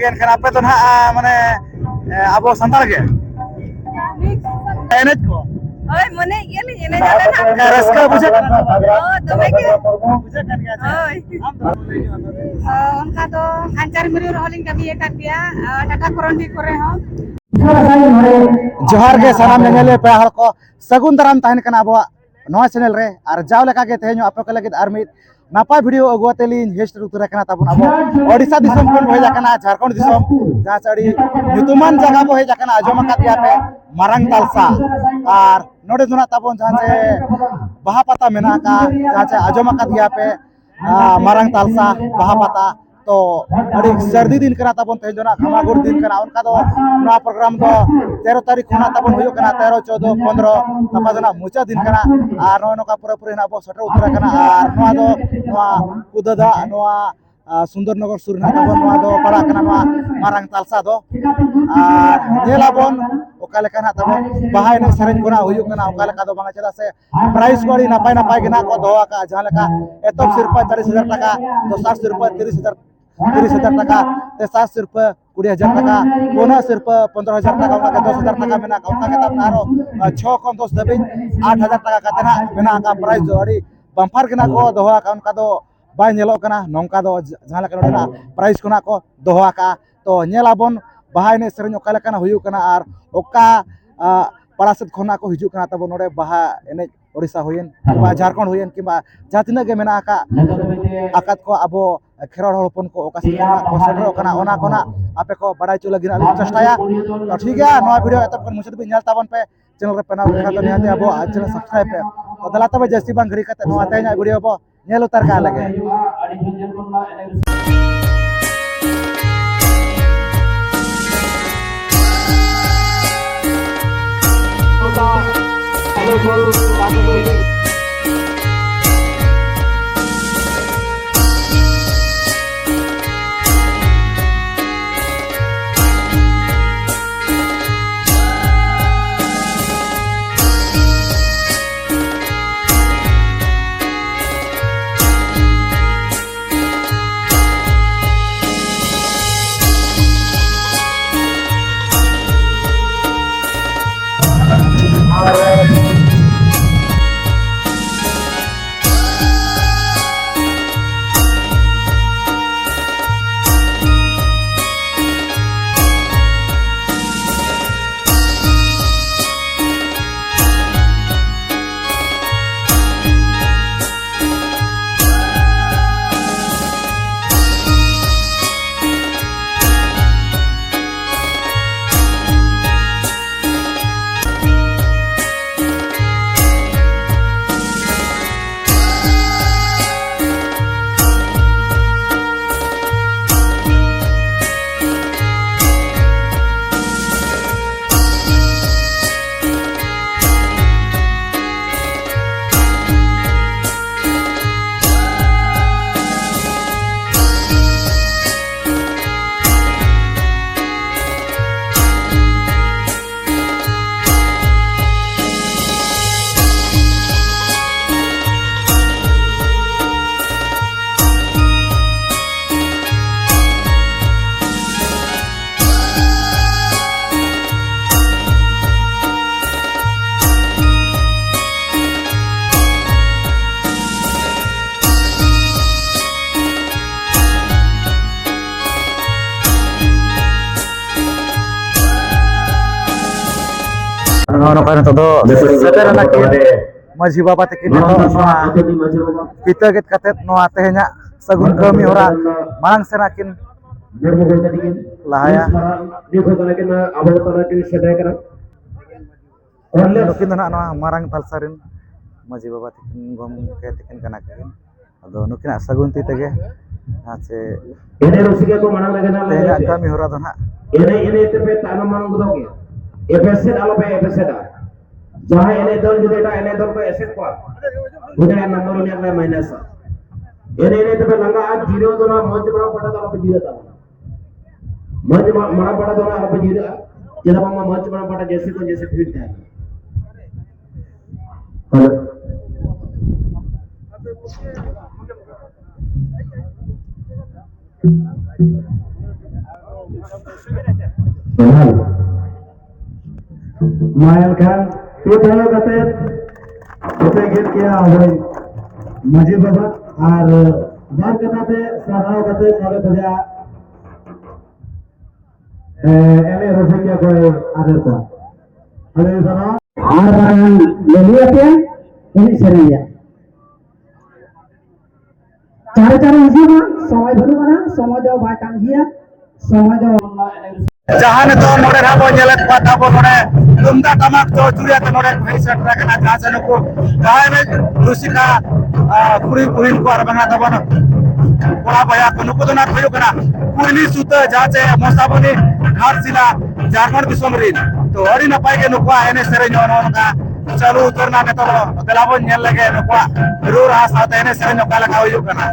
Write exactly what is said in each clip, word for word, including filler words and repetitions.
ᱮᱱᱠᱷᱟᱱ ᱟᱯᱮ ᱫᱚ ᱱᱟᱦᱟᱜ, ᱢᱟᱱᱮ, ᱮ, ᱟᱵᱚ ᱥᱟᱱᱛᱟᱲ ᱜᱮ ᱮᱱᱮᱡ ᱠᱚ? ᱦᱳᱭ, ᱢᱚᱱᱮᱭᱮᱫ ᱜᱮᱭᱟᱞᱤᱧ ᱮᱱᱮᱡ ᱟᱞᱮ ᱱᱟᱦᱟᱜ᱾ ᱨᱟᱹᱥᱠᱟᱹ ᱵᱩᱡᱷᱟᱹᱜ ᱠᱟᱱᱟ ᱥᱮ ᱵᱟᱝ? ᱦᱳᱭ, ᱫᱚᱢᱮ ᱜᱮ᱾ ᱵᱩᱡᱷᱟᱹᱜ ᱠᱟᱱ ᱜᱮᱭᱟ ᱥᱮ? ᱦᱳᱭ᱾ ᱟᱢ ᱫᱚ ᱵᱟᱢ ᱞᱟᱹᱭ ᱧᱚᱜ ᱟᱠᱟᱫᱟ? ᱚ, ᱚᱱᱠᱟ ᱫᱚ ᱠᱟᱧᱪᱟᱨ ᱢᱤᱨᱩ ᱨᱮᱦᱚᱸ ᱞᱤᱧ ᱠᱟᱹᱢᱤ ᱟᱠᱟᱫ ᱜᱮᱭᱟ, ᱟᱨ ᱴᱟᱴᱟ ᱠᱚᱨᱚᱱᱰᱤ ᱠᱚᱨᱮ ᱦᱚᱸ᱾ ᱡᱚᱦᱟᱨ ᱜᱮ ᱥᱟᱱᱟᱢ ᱧᱮᱧᱮᱞᱤᱭᱟᱹ ᱯᱮᱲᱟ ᱦᱚᱲ ᱠᱚ, ᱥᱟᱹᱜᱩᱱ ᱫᱟᱨᱟᱢ ᱛᱟᱦᱮᱱ ᱠᱟᱱᱟ ᱟᱵᱚᱣᱟᱜ ᱱᱚᱣᱟ channel ᱨᱮ᱾ ᱟᱨ ᱡᱟᱣ ᱞᱮᱠᱟ ᱜᱮ ᱛᱮᱦᱮᱧ ᱦᱚᱸ ᱟᱯᱮ ᱠᱚ ᱞᱟᱹᱜᱤᱫ ᱟᱨ ᱢᱤᱫ ᱱᱟᱯᱟᱭ video ᱟᱹᱜᱩ ᱟᱛᱮ ᱞᱤᱧ ᱦᱮᱡ ᱥᱮᱴᱮᱨ ᱩᱛᱟᱹᱨ ᱟᱠᱟᱱᱟ ᱛᱟᱵᱚᱱ ᱟᱵᱚ ᱳᱰᱤᱥᱟ ᱫᱤᱥᱚᱢ ᱠᱷᱚᱱ ᱵᱚ ᱦᱮᱡ ᱟᱠᱟᱱᱟ ᱡᱷᱟᱲᱠᱷᱚᱸᱰ ᱫᱤᱥᱚᱢ, ᱡᱟᱦᱟᱸ ᱪᱮ ᱟᱹᱰᱤ ᱧᱩᱛᱩᱢᱟᱱ ᱡᱟᱭᱜᱟ ᱵᱚ ᱦᱮᱡ ᱟᱠᱟᱱᱟ, ᱟᱸᱡᱚᱢ ᱟᱠᱟᱫ ᱜᱮᱭᱟ ᱯᱮ ᱢᱟᱨᱟᱝ ᱛᱟᱞᱥᱟ᱾ ᱟᱨ ᱱᱚᱰᱮ ᱫᱚ ᱱᱟᱜ ᱛᱟᱵᱚᱱ ᱡᱟᱦᱟᱸ ᱪᱮ ᱵᱟᱦᱟ ᱯᱟᱛᱟ ᱢᱮᱱᱟᱜ ᱟᱠᱟᱫ, ᱡᱟᱦᱟᱸ ᱪᱮ ᱟᱸᱡᱚᱢ ᱟᱠᱟᱫ ᱜᱮᱭᱟ ᱯᱮ, ᱟᱨ ᱢᱟᱨᱟᱝ ᱛᱟᱞᱥᱟ ᱵᱟᱦᱟ ᱯᱟᱛᱟ᱾ ᱛᱚ ᱟᱹᱰᱤ ᱥᱟᱹᱨᱫᱤ ᱫᱤᱱ ᱠᱟᱱᱟ ᱛᱟᱵᱚᱱ, ᱛᱮᱦᱮᱧ ᱫᱚ ᱱᱟᱜ ᱜᱷᱟᱢᱟᱜᱷᱩᱲ ᱫᱤᱱ ᱠᱟᱱᱟ᱾ ᱚᱱᱠᱟ ᱫᱚ ᱱᱚᱣᱟ program ᱫᱚ ᱛᱮᱨᱚ ᱛᱟᱹᱨᱤᱠᱷ ᱠᱷᱚᱱᱟᱜ ᱛᱟᱵᱚᱱ ᱦᱩᱭᱩᱜ ᱠᱟᱱᱟ, ᱛᱮᱨᱚ, ᱪᱳᱫᱽᱫᱚ, ᱯᱚᱱᱫᱽᱨᱚ, ᱜᱟᱯᱟ ᱫᱚ ᱱᱟᱜ ᱢᱩᱪᱟᱹᱫ ᱫᱤᱱ ᱠᱟᱱᱟ᱾ ᱟᱨ ᱱᱚᱜᱼᱚᱭ ᱱᱚᱝᱠᱟ ᱯᱩᱨᱟᱹᱯᱩᱨᱤ ᱱᱟᱜ ᱵᱚ ᱥᱮᱴᱮᱨ ᱩᱛᱟᱹᱨ ᱟᱠᱟᱱᱟ᱾ ᱟᱨ ᱱᱚᱣᱟ ᱫᱚ ᱱᱚᱣᱟ ᱠᱩᱫᱟᱹᱫᱟᱜ ᱱᱚᱣᱟ, ᱟᱨ ᱥᱩᱱᱫᱚᱨᱱᱚᱜᱚᱨ ᱥᱩᱨ ᱨᱮᱱᱟᱜ ᱛᱟᱵᱚᱱ ᱱᱚᱣᱟ ᱫᱚ ᱯᱟᱲᱟᱜ ᱠᱟᱱᱟ ᱱᱚᱣᱟ ᱢᱟᱨᱟᱝ ᱛᱟᱞᱥᱟ ᱫᱚ᱾ ᱟᱨ ᱧᱮᱞᱟᱵᱚᱱ ᱚᱠᱟ ᱞᱮᱠᱟ ᱱᱟᱜ ᱛᱟᱵᱚᱱ ᱵᱟᱦᱟ ᱮᱱᱮᱡ ᱥᱮᱨᱮᱧ ᱠᱚ ᱱᱟᱜ ᱦᱩᱭᱩᱜ ᱠᱟᱱᱟ, ᱚᱠᱟ ᱞᱮᱠᱟ ᱫᱚ ᱵᱟᱝᱟ, ᱪᱮᱫᱟᱜ ᱥᱮ prize ᱠᱚ ᱟᱹᱰᱤ ᱱᱟᱯᱟᱭ ᱱᱟᱯᱟᱭ ᱜᱮ ᱱᱟᱜ ᱠᱚ ᱫᱚᱦᱚ ᱟᱠᱟᱫᱼᱟ᱾ ᱡᱟᱦᱟᱸ ᱞᱮᱠᱟ ᱮᱛᱚᱦᱚᱵ ᱥᱤᱨᱯᱟᱹ ᱪᱟᱞᱤᱥ ᱦᱟᱡᱟᱨ ᱴᱟᱠᱟ, ᱫᱚᱥᱟᱨ ᱥᱤᱨᱯᱟᱹ ᱛᱤᱨᱤᱥ ᱦᱟᱡᱟᱨ, ᱛᱤᱨᱤᱥ ᱦᱟᱡᱟᱨ ᱴᱟᱠᱟ, ᱛᱮᱥᱟᱨ ᱥᱤᱨᱯᱟᱹ ᱠᱩᱲᱤ ᱦᱟᱡᱟᱨ ᱴᱟᱠᱟ, ᱯᱩᱱᱟᱜ ᱥᱤᱨᱯᱟᱹ ᱯᱚᱱᱫᱽᱨᱚ ᱦᱟᱡᱟᱨ ᱴᱟᱠᱟ, ᱚᱱᱠᱟ ᱜᱮ ᱫᱚᱥ ᱦᱟᱡᱟᱨ ᱴᱟᱠᱟ ᱢᱮᱱᱟᱜ ᱟᱠᱟᱫᱼᱟ᱾ ᱚᱱᱠᱟ ᱜᱮ ᱛᱟᱵᱚᱱ ᱟᱨᱚ, ᱟᱨ ᱪᱷᱚ ᱠᱷᱚᱱ ᱫᱚᱥ ᱫᱷᱟᱹᱵᱤᱡ ᱟᱴ ᱦᱟᱡᱟᱨ ᱴᱟᱠᱟ ᱠᱟᱛᱮ ᱱᱟᱜ ᱢᱮᱱᱟᱜ ᱟᱠᱟᱫ᱾ prize ᱫᱚ ᱟᱹᱰᱤ bumper ᱜᱮ ᱱᱟᱜ ᱠᱚ ᱫᱚᱦᱚ ᱟᱠᱟᱫᱼᱟ, ᱚᱱᱠᱟ ᱫᱚ ᱵᱟᱭ ᱧᱮᱞᱚᱜ ᱠᱟᱱᱟ᱾ ᱱᱚᱝᱠᱟ ᱫᱚ ᱡᱟᱦᱟᱸ ᱞᱮᱠᱟ ᱱᱚᱰᱮᱱᱟᱜ prize ᱠᱚ ᱱᱟᱜ ᱠᱚ ᱫᱚᱦᱚ ᱟᱠᱟᱫᱼᱟ᱾ ᱛᱚ ᱧᱮᱞ ᱟᱵᱚᱱ ᱵᱟᱦᱟ ᱮᱱᱮᱡ ᱥᱮᱨᱮᱧ ᱚᱠᱟ ᱞᱮᱠᱟᱱᱟᱜ ᱦᱩᱭᱩᱜ ᱠᱟᱱᱟ ᱟᱨ ᱚᱠᱟ, ᱟ, ᱯᱟᱲᱟ ᱥᱮᱫ ᱠᱷᱚᱱᱟᱜ ᱠᱚ ᱦᱤᱡᱩᱜ ᱠᱟᱱᱟ ᱛᱟᱵᱚᱱ ᱱᱚᱰᱮ ᱵᱟᱦᱟ ᱮᱱᱮᱡ, ᱳᱰᱤᱥᱟ ᱦᱩᱭᱮᱱ ᱠᱤᱝᱵᱟ ᱡᱷᱟᱲᱠᱷᱚᱸᱰ ᱦᱩᱭᱮᱱ ᱠᱤᱝᱵᱟ ᱡᱟᱦᱟᱸ ᱛᱤᱱᱟᱹᱜ ᱜᱮ ᱢᱮᱱᱟᱜ ᱟᱠᱟᱫ, ᱟᱠᱟᱫ ᱠᱚ ᱟᱵᱚ ᱠᱷᱮᱨᱣᱟᱲ ᱦᱚᱲ ᱦᱚᱯᱚᱱ ᱠᱚ ᱚᱠᱟ ᱥᱮᱫ ᱠᱷᱚᱱᱟᱜ ᱠᱚ ᱥᱮᱴᱮᱨᱚᱜ ᱠᱟᱱᱟ, ᱚᱱᱟ ᱠᱚ ᱱᱟᱜ ᱟᱯᱮ ᱠᱚ ᱵᱟᱲᱟᱭ ᱦᱚᱪᱚ ᱞᱟᱹᱜᱤᱫ ᱱᱟᱜ ᱞᱤᱧ ᱪᱮᱥᱴᱟᱭᱟ᱾ ᱛᱚ ᱴᱷᱤᱠ ᱜᱮᱭᱟ, ᱱᱚᱣᱟ video ᱮᱛᱚᱦᱚᱵ ᱠᱷᱚᱱ ᱢᱩᱪᱟᱹᱫ ᱫᱷᱟᱹᱵᱤᱡ ᱧᱮᱞ ᱛᱟᱵᱚᱱ ᱯᱮ᱾ channel ᱨᱮ ᱯᱮ ᱱᱟᱣᱟ ᱠᱷᱟᱱ ᱫᱚ ᱱᱤᱦᱟᱹᱛ ᱟᱵᱚᱣᱟᱜ channel subscribe ᱯᱮ᱾ ᱛᱚ ᱫᱮᱞᱟ ᱛᱚᱵᱮ ᱡᱟᱹᱥᱛᱤ ᱵᱟᱝ ᱜᱷᱟᱹᱲᱤ ᱠᱟᱛᱮ ᱱᱚᱣᱟ ᱛᱮᱦᱮᱧᱟᱜ video ᱵᱚ ᱧᱮᱞ ᱩᱛᱟᱹᱨ ᱠᱟᱜ ᱞᱮᱜᱮ᱾ ᱱᱚᱝᱠᱟ ᱱᱤᱛᱚᱜ ᱫᱚ ᱥᱮᱴᱮᱨ ᱮᱱᱟ ᱠᱤᱱ ᱢᱟᱹᱡᱷᱤ ᱵᱟᱵᱟ ᱛᱟᱹᱠᱤᱱ ᱱᱤᱛᱚᱜ ᱱᱚᱣᱟ ᱯᱤᱛᱟᱹ ᱜᱮᱫ ᱠᱟᱛᱮᱫ ᱱᱚᱣᱟ ᱛᱮᱦᱮᱧᱟᱜ ᱥᱟᱹᱜᱩᱱ ᱠᱟᱹᱢᱤ ᱦᱚᱨᱟ ᱢᱟᱲᱟᱝ ᱥᱮᱱ ᱟᱹᱠᱤᱱ ᱞᱟᱦᱟᱭᱟ᱾ ᱱᱩᱠᱤᱱ ᱫᱚ ᱱᱟᱦᱟᱜ ᱱᱚᱣᱟ ᱢᱟᱨᱟᱝ ᱛᱟᱞᱥᱟ ᱨᱮᱱ ᱢᱟᱹᱡᱷᱤ ᱵᱟᱵᱟ ᱛᱟᱹᱠᱤᱱ ᱜᱚᱢᱠᱮ ᱛᱟᱹᱠᱤᱱ ᱠᱟᱱᱟ ᱠᱤᱱ᱾ ᱟᱫᱚ ᱱᱩᱠᱤᱱᱟᱜ ᱥᱟᱹᱜᱩᱱ ᱛᱤ ᱛᱮᱜᱮ ᱟᱨ ᱪᱮ ᱮᱱᱮᱡ ᱨᱩᱥᱤᱠᱟ ᱠᱚ ᱢᱟᱲᱟᱝ ᱨᱮᱜᱮ ᱱᱟᱜ ᱞᱟᱹᱭ ᱛᱮᱦᱮᱧᱟᱜ ᱯᱮ᱾ ᱠᱟᱹᱢᱤ ᱦᱚᱨᱟ ᱫᱚ ᱱᱟᱦᱟᱜ ᱮᱱᱮᱡ ᱮᱱᱮᱡ ᱛᱮᱯᱮ ᱛᱟᱭᱱᱚᱢ ᱢᱟᱲᱟᱝ ᱜᱚᱫᱚᱜ ᱜᱮᱭᱟ᱾ ᱮᱯᱮᱥᱮᱫ ᱟᱞᱚᱯᱮ ᱮᱯᱮᱥᱮᱫᱟ᱾ ᱡᱟᱦᱟᱸᱭ ᱮᱱᱮᱡ ᱫᱚᱞ ᱡᱩᱫᱤ ᱮᱴᱟᱜ ᱮᱱᱮᱡ ᱫᱚᱞ ᱯᱮ ᱮᱥᱮᱫ ᱠᱚᱣᱟ, ᱩᱱᱤᱭᱟᱜ ᱱᱟᱢᱵᱟᱨ ᱩᱱᱤᱭᱟᱜ ᱞᱮ ᱢᱟᱭᱱᱟᱥᱟ᱾ ᱮᱱᱮᱡ ᱮᱱᱮᱡ ᱛᱮᱯᱮ ᱞᱟᱸᱜᱟᱜᱼᱟ, ᱡᱤᱨᱟᱹᱣ ᱫᱚ ᱱᱟᱜ ᱢᱚᱧᱪ ᱢᱟᱲᱟᱝ ᱯᱟᱦᱴᱟ ᱫᱚ ᱟᱞᱚᱯᱮ ᱡᱤᱨᱟᱹᱜ ᱛᱟᱵᱚᱱᱟ᱾ ᱢᱚᱧᱪ ᱢᱟ-, ᱢᱟᱲᱟᱝ ᱯᱟᱦᱴᱟ ᱫᱚ ᱱᱟᱜ ᱟᱞᱚᱯᱮ ᱡᱤᱨᱟᱹᱜᱼᱟ᱾ ᱪᱮᱫᱟᱜ ᱵᱟᱝᱢᱟ ᱢᱚᱧᱪ ᱢᱟᱲᱟᱝ ᱯᱟᱦᱴᱟ ᱡᱮᱭᱥᱮ ᱠᱚ ᱡᱮᱭᱥᱮ ᱵᱷᱤᱲ ᱛᱟᱦᱮᱱᱟ᱾ ᱦᱮᱞᱳ᱾ ᱡᱚᱦᱟᱨ᱾ ᱢᱟ ᱮᱱᱠᱷᱟᱱ ᱛᱤ ᱛᱷᱟᱭᱚ ᱠᱟᱛᱮ ᱵᱩᱴᱟᱹ ᱜᱮᱫ ᱠᱮᱜᱼᱟ ᱟᱵᱚᱨᱮᱱ ᱢᱟᱹᱡᱷᱤ ᱵᱟᱵᱟ ᱟᱨ ᱵᱟᱨ ᱠᱟᱛᱷᱟ ᱛᱮ ᱥᱟᱨᱦᱟᱣ ᱠᱟᱛᱮ ᱱᱚᱰᱮ ᱠᱷᱚᱱᱟᱜ, ᱮ, ᱮᱱᱮᱡ ᱨᱩᱥᱤᱠᱟ ᱠᱚᱭ ᱟᱫᱮᱨ ᱠᱚᱣᱟ᱾ ᱟᱹᱰᱤ ᱥᱟᱨᱦᱟᱣ᱾ ᱟᱨ ᱵᱟᱝ ᱞᱟᱹᱞᱩᱭ ᱟᱯᱮᱭᱟ, ᱮᱱᱮᱡ ᱥᱮᱨᱮᱧ ᱨᱮᱭᱟᱜ᱾ ᱪᱟᱨᱮ ᱪᱟᱨᱮ ᱦᱤᱡᱩᱜ ᱢᱟ, ᱥᱚᱢᱚᱭ ᱵᱟᱹᱱᱩᱜ ᱟᱱᱟ, ᱥᱚᱢᱚᱭ ᱫᱚ ᱵᱟᱭ ᱛᱟᱺᱜᱤᱭᱟ, ᱥᱚᱢᱚᱭ ᱫᱚ ᱡᱟᱦᱟᱸ ᱱᱤᱛᱚᱜ ᱱᱚᱰᱮ ᱱᱟᱦᱟᱜ ᱵᱚᱱ ᱧᱮᱞᱮᱫ ᱠᱚᱣᱟ, ᱛᱟᱵᱚ ᱱᱚᱰᱮ ᱛᱩᱢᱫᱟᱜ ᱴᱟᱢᱟᱠ ᱪᱚᱲᱪᱩᱲᱤ ᱟᱛᱮ ᱱᱚᱰᱮ ᱠᱚ ᱦᱮᱡ ᱥᱮᱴᱮᱨ ᱟᱠᱟᱱᱟ, ᱡᱟᱦᱟᱸ ᱥᱮ ᱱᱩᱠᱩ ᱡᱟᱦᱟᱸᱭ ᱮᱱᱮᱡ ᱨᱩᱥᱤᱠᱟ, ᱟ, ᱠᱩᱲᱤ ᱵᱩᱦᱤᱱ ᱠᱚ ᱟᱨ ᱵᱟᱝᱟ ᱛᱟᱵᱚᱱ ᱠᱚᱲᱟ ᱵᱚᱭᱦᱟ ᱠᱚ, ᱱᱩᱠᱩ ᱫᱚ ᱱᱟᱦᱟᱜ ᱦᱩᱭᱩᱜ ᱠᱟᱱᱟ ᱠᱩᱭᱞᱤ ᱥᱩᱛᱟᱹ, ᱡᱟᱦᱟᱸ ᱪᱮ ᱢᱚᱥᱟᱵᱚᱱᱤ ᱜᱷᱟᱴᱥᱤᱞᱟ ᱡᱷᱟᱲᱠᱷᱚᱸᱰ ᱫᱤᱥᱚᱢ ᱨᱤᱱ᱾ ᱛᱚ ᱟᱹᱰᱤ ᱱᱟᱯᱟᱭ ᱜᱮ ᱱᱩᱠᱩᱣᱟᱜ ᱮᱱᱮᱡ ᱥᱮᱨᱮᱧ ᱱᱚᱜᱼᱚ ᱱᱚᱝᱠᱟ ᱪᱟᱹᱞᱩ ᱩᱛᱟᱹᱨ ᱮᱱᱟ᱾ ᱱᱤᱛᱚᱜ ᱫᱚ ᱫᱮᱞᱟ ᱵᱚᱱ ᱧᱮᱞ ᱞᱮᱜᱮ ᱱᱩᱠᱩᱣᱟᱜ ᱨᱩ ᱨᱟᱦᱟ ᱥᱟᱶᱛᱮ ᱮᱱᱮᱡ ᱥᱮᱨᱮᱧ ᱚᱠᱟ ᱞᱮᱠᱟ ᱦᱩᱭᱩᱜ ᱠᱟᱱᱟ᱾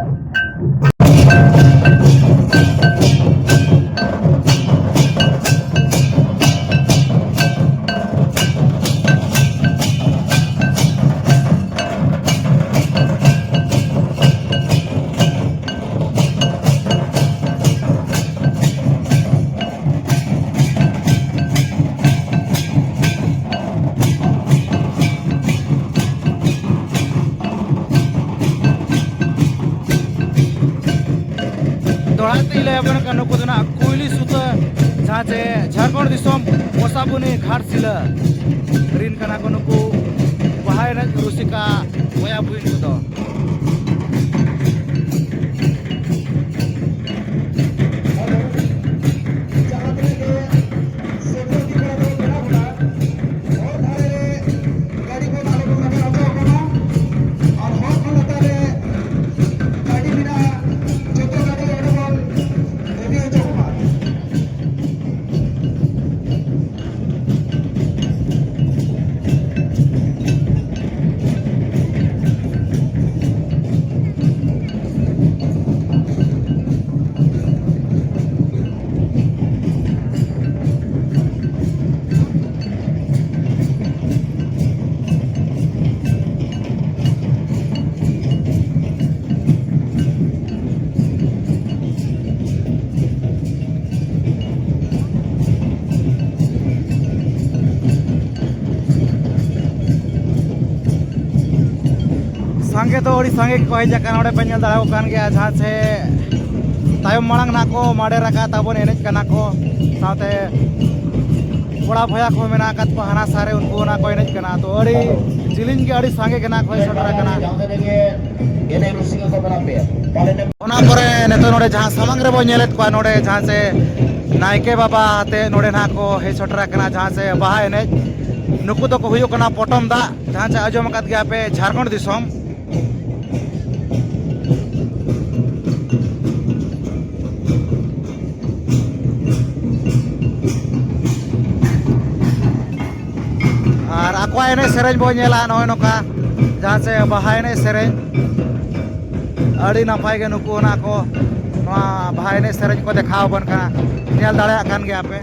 ᱫᱚᱦᱲᱟ ᱛᱮᱧ ᱞᱟᱹᱭ ᱟᱵᱚᱱ ᱠᱟᱱᱟ, ᱱᱩᱠᱩ ᱫᱚ ᱱᱟᱜ ᱠᱩᱭᱞᱤ ᱥᱩᱛᱟᱹ ᱡᱟᱦᱟᱸ ᱪᱮ ᱡᱷᱟᱲᱠᱷᱚᱸᱰ ᱫᱤᱥᱚᱢ ᱯᱚᱥᱟᱵᱚᱱᱤ ᱜᱷᱟᱴᱥᱤᱞᱟᱹ ᱨᱤᱱ ᱠᱟᱱᱟ ᱠᱚ ᱱᱩᱠᱩ ᱵᱟᱦᱟ ᱮᱱᱮᱡ ᱨᱩᱥᱤᱠᱟ ᱵᱚᱭᱦᱟ ᱵᱩᱦᱤᱱ ᱠᱚᱫᱚ᱾ ᱥᱟᱸᱜᱮ ᱫᱚ ᱟᱹᱰᱤ ᱥᱟᱸᱜᱮ ᱜᱮᱠᱚ ᱦᱮᱡ ᱟᱠᱟᱱᱟ᱾ ᱱᱚᱰᱮ ᱯᱮ ᱧᱮᱞ ᱫᱟᱲᱮᱭᱟᱠᱚ ᱠᱟᱱ ᱜᱮᱭᱟ, ᱡᱟᱦᱟᱸ ᱪᱮ ᱛᱟᱭᱚᱢ ᱢᱟᱲᱟᱝ ᱱᱟᱜ ᱠᱚ ᱢᱟᱰᱮᱨ ᱟᱠᱟᱫ ᱛᱟᱵᱚᱱ ᱮᱱᱮᱡ ᱠᱟᱱᱟ ᱠᱚ, ᱥᱟᱶᱛᱮ ᱠᱚᱲᱟ ᱵᱚᱭᱦᱟ ᱠᱚ ᱢᱮᱱᱟᱜ ᱟᱠᱟᱫ ᱠᱚᱣᱟ ᱦᱟᱱᱟ ᱥᱟᱨ ᱨᱮ, ᱩᱱᱠᱩ ᱚᱱᱟ ᱠᱚ ᱮᱱᱮᱡ ᱠᱟᱱᱟ᱾ ᱛᱚ ᱟᱹᱰᱤ ᱡᱤᱞᱤᱧ ᱜᱮ, ᱟᱹᱰᱤ ᱥᱟᱸᱜᱮ ᱜᱮ ᱱᱟᱜ ᱠᱚ ᱦᱮᱡ ᱥᱮᱴᱮᱨ ᱟᱠᱟᱱᱟ᱾ ᱚᱱᱟ ᱯᱚᱨᱮ ᱱᱤᱛᱚᱜ ᱱᱚᱰᱮ ᱡᱟᱦᱟᱸ ᱥᱟᱢᱟᱝ ᱨᱮᱵᱚᱱ ᱧᱮᱞᱮᱫ ᱠᱚᱣᱟ, ᱱᱚᱰᱮ ᱡᱟᱦᱟᱸ ᱪᱮ ᱱᱟᱭᱠᱮ ᱵᱟᱵᱟ ᱟᱛᱮ ᱱᱚᱰᱮ ᱱᱟᱜ ᱠᱚ ᱦᱮᱡ ᱥᱮᱴᱮᱨ ᱟᱠᱟᱱᱟ, ᱡᱟᱦᱟᱸ ᱪᱮ ᱵᱟᱦᱟ ᱮᱱᱮᱡ᱾ ᱱᱩᱠᱩ ᱫᱚᱠᱚ ᱦᱩᱭᱩᱜ ᱠᱟᱱᱟ ᱯᱚᱴᱚᱢ ᱫᱟᱜ, ᱡᱟᱦᱟᱸ ᱪᱮ ᱟᱸᱡᱚᱢ ᱟᱠᱟᱫ ᱜᱮᱭᱟ ᱯᱮ ᱡᱷᱟᱲᱠᱷᱚᱸᱰ ᱫᱤᱥᱚᱢ᱾ ᱟᱨ ᱟᱠᱚᱣᱟᱜ ᱮᱱᱮᱡ ᱥᱮᱨᱮᱧ ᱵᱚᱱ ᱧᱮᱞᱟ ᱱᱚᱜᱼᱚᱭ ᱱᱚᱝᱠᱟ, ᱡᱟᱦᱟᱸ ᱪᱮ ᱵᱟᱦᱟ ᱮᱱᱮᱡ ᱥᱮᱨᱮᱧ᱾ ᱟᱹᱰᱤ ᱱᱟᱯᱟᱭ ᱜᱮ ᱱᱩᱠᱩ ᱚᱱᱟ ᱠᱚ, ᱱᱚᱣᱟ ᱵᱟᱦᱟ ᱮᱱᱮᱡ ᱥᱮᱨᱮᱧ ᱠᱚ ᱫᱮᱠᱷᱟᱣ ᱟᱵᱚᱱ ᱠᱟᱱᱟ, ᱧᱮᱞ ᱫᱟᱲᱮᱭᱟᱜ ᱠᱟᱱ ᱜᱮᱭᱟ ᱯᱮ᱾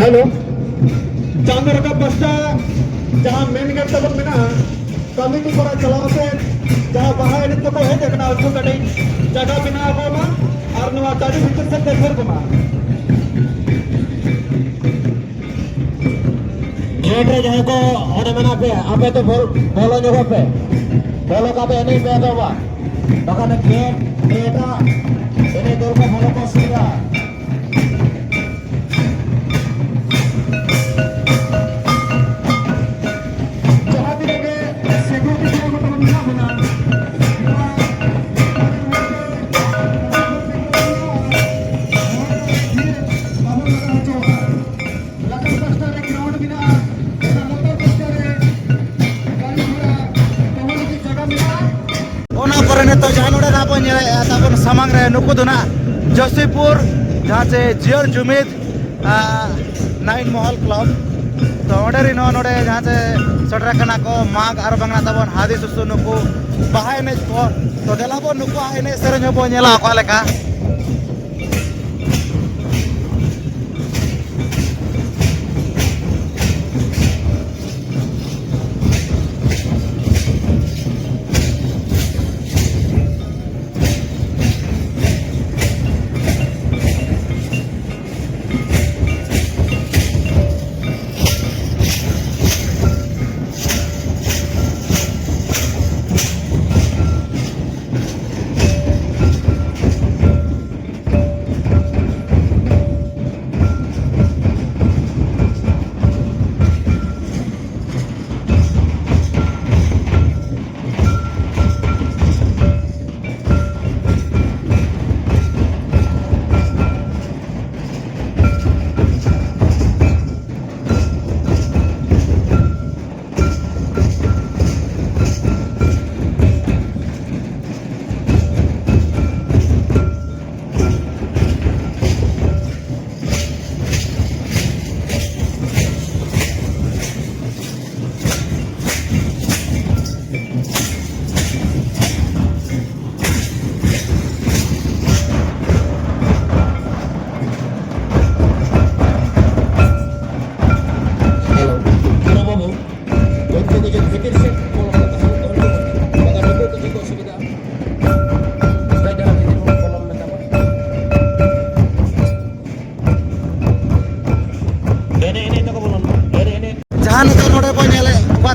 ᱪᱟᱸᱫᱚ ᱨᱟᱠᱟᱵ ᱯᱟᱥᱴᱟ ᱡᱟᱦᱟᱸ ᱢᱮᱱ ᱜᱮᱴ ᱛᱟᱵᱚᱱ ᱢᱮᱱᱟᱜᱼᱟ, ᱠᱚᱢᱤᱴᱤ ᱠᱚᱲᱟ ᱪᱟᱞᱟᱣ ᱠᱟᱛᱮ ᱡᱟᱦᱟᱸ ᱵᱟᱦᱟ ᱮᱱᱮᱡ ᱠᱚᱠᱚ ᱦᱮᱡ ᱟᱠᱟᱱᱟ, ᱩᱱᱠᱩ ᱠᱟᱹᱴᱤᱡ ᱡᱟᱭᱜᱟ ᱵᱮᱱᱟᱣ ᱟᱠᱚ ᱢᱟ ᱟᱨ ᱱᱚᱣᱟ ᱪᱟᱹᱰᱤ ᱵᱷᱤᱛᱤᱨ ᱥᱮᱫ ᱛᱮ ᱠᱷᱟᱹᱲ ᱠᱚᱢᱟ᱾ ᱜᱮᱴ ᱨᱮ ᱡᱟᱦᱟᱸᱭ ᱠᱚ ᱚᱸᱰᱮ ᱢᱮᱱᱟᱜ ᱯᱮ, ᱟᱯᱮ ᱫᱚ ᱵᱚᱞ-, ᱵᱚᱞᱚ ᱧᱚᱜᱚᱜ ᱯᱮ᱾ ᱵᱚᱞᱚ ᱠᱟᱛᱮ ᱮᱱᱮᱡ ᱯᱮ ᱮᱛᱚᱦᱚᱵᱟ᱾ ᱵᱟᱠᱷᱟᱱ ᱜᱮᱴ, ᱜᱮᱴ ᱟᱜ ᱮᱱᱮᱡ ᱫᱚᱞ ᱠᱚ ᱵᱚᱞᱚ ᱠᱚ ᱚᱥᱩᱵᱤᱫᱷᱟ᱾ ᱡᱟᱦᱟᱸ ᱛᱤᱱᱟᱹᱜ ᱜᱮ ᱥᱮᱠᱩᱨᱤᱴᱤ ᱠᱚᱲᱟ ᱠᱚ ᱛᱟᱵᱚᱱ ᱢᱮᱱᱟᱜ ᱵᱚᱱᱟ, ᱱᱚᱣᱟ ᱵᱟᱵᱚᱱ ᱞᱟᱜᱟᱣ ᱦᱚᱪᱚᱣᱟᱜᱼᱟ᱾ ᱞᱟᱛᱟᱨ ᱯᱟᱥᱴᱟ ᱨᱮ ᱜᱨᱟᱣᱩᱱᱰ ᱢᱮᱱᱟᱜᱼᱟ, ᱚᱱᱟ ᱞᱟᱛᱟᱨ ᱯᱟᱥᱴᱟ ᱨᱮ ᱜᱟᱹᱰᱤ ᱜᱷᱚᱲᱟ ᱫᱚᱦᱚ ᱞᱟᱹᱜᱤᱫ ᱡᱟᱭᱜᱟ ᱢᱮᱱᱟᱜᱼᱟ᱾ ᱚᱱᱟ ᱯᱚᱨᱮ ᱱᱤᱛᱚᱜ ᱡᱟᱦᱟᱸ ᱱᱚᱰᱮ ᱱᱟᱜ ᱵᱚᱱ ᱧᱮᱞᱮᱫᱼᱟ, ᱛᱟᱵᱚᱱ ᱥᱟᱢᱟᱝ ᱨᱮ ᱱᱩᱠᱩ ᱫᱚ ᱱᱟᱜ ᱡᱚᱥᱤᱯᱩᱨ, ᱡᱟᱦᱟᱸ ᱪᱮ ᱡᱤᱭᱟᱹᱲ ᱡᱩᱢᱤᱫ, ᱟ, ᱱᱟᱭᱤᱱ ᱢᱚᱦᱚᱞ ᱠᱞᱟᱵᱽ᱾ ᱛᱚ ᱚᱸᱰᱮ ᱨᱤᱱ ᱦᱚᱸ ᱱᱚᱰᱮ ᱡᱟᱦᱟᱸ ᱪᱮ ᱥᱮᱴᱮᱨ ᱟᱠᱟᱱᱟ ᱠᱚ ᱢᱟᱜᱽ ᱟᱨ ᱵᱟᱝ ᱱᱟᱜ ᱛᱟᱵᱚᱱ ᱦᱟᱹᱫᱤ ᱥᱩᱥᱩ ᱱᱩᱠᱩ ᱵᱟᱦᱟ ᱮᱱᱮᱡ ᱠᱚ᱾ ᱛᱚ ᱫᱮᱞᱟ ᱵᱚᱱ ᱱᱩᱠᱩᱣᱟᱜ ᱮᱱᱮᱡ ᱥᱮᱨᱮᱧ ᱦᱚᱸᱵᱚᱱ ᱧᱮᱞᱟ ᱚᱠᱟ ᱞᱮᱠᱟ᱾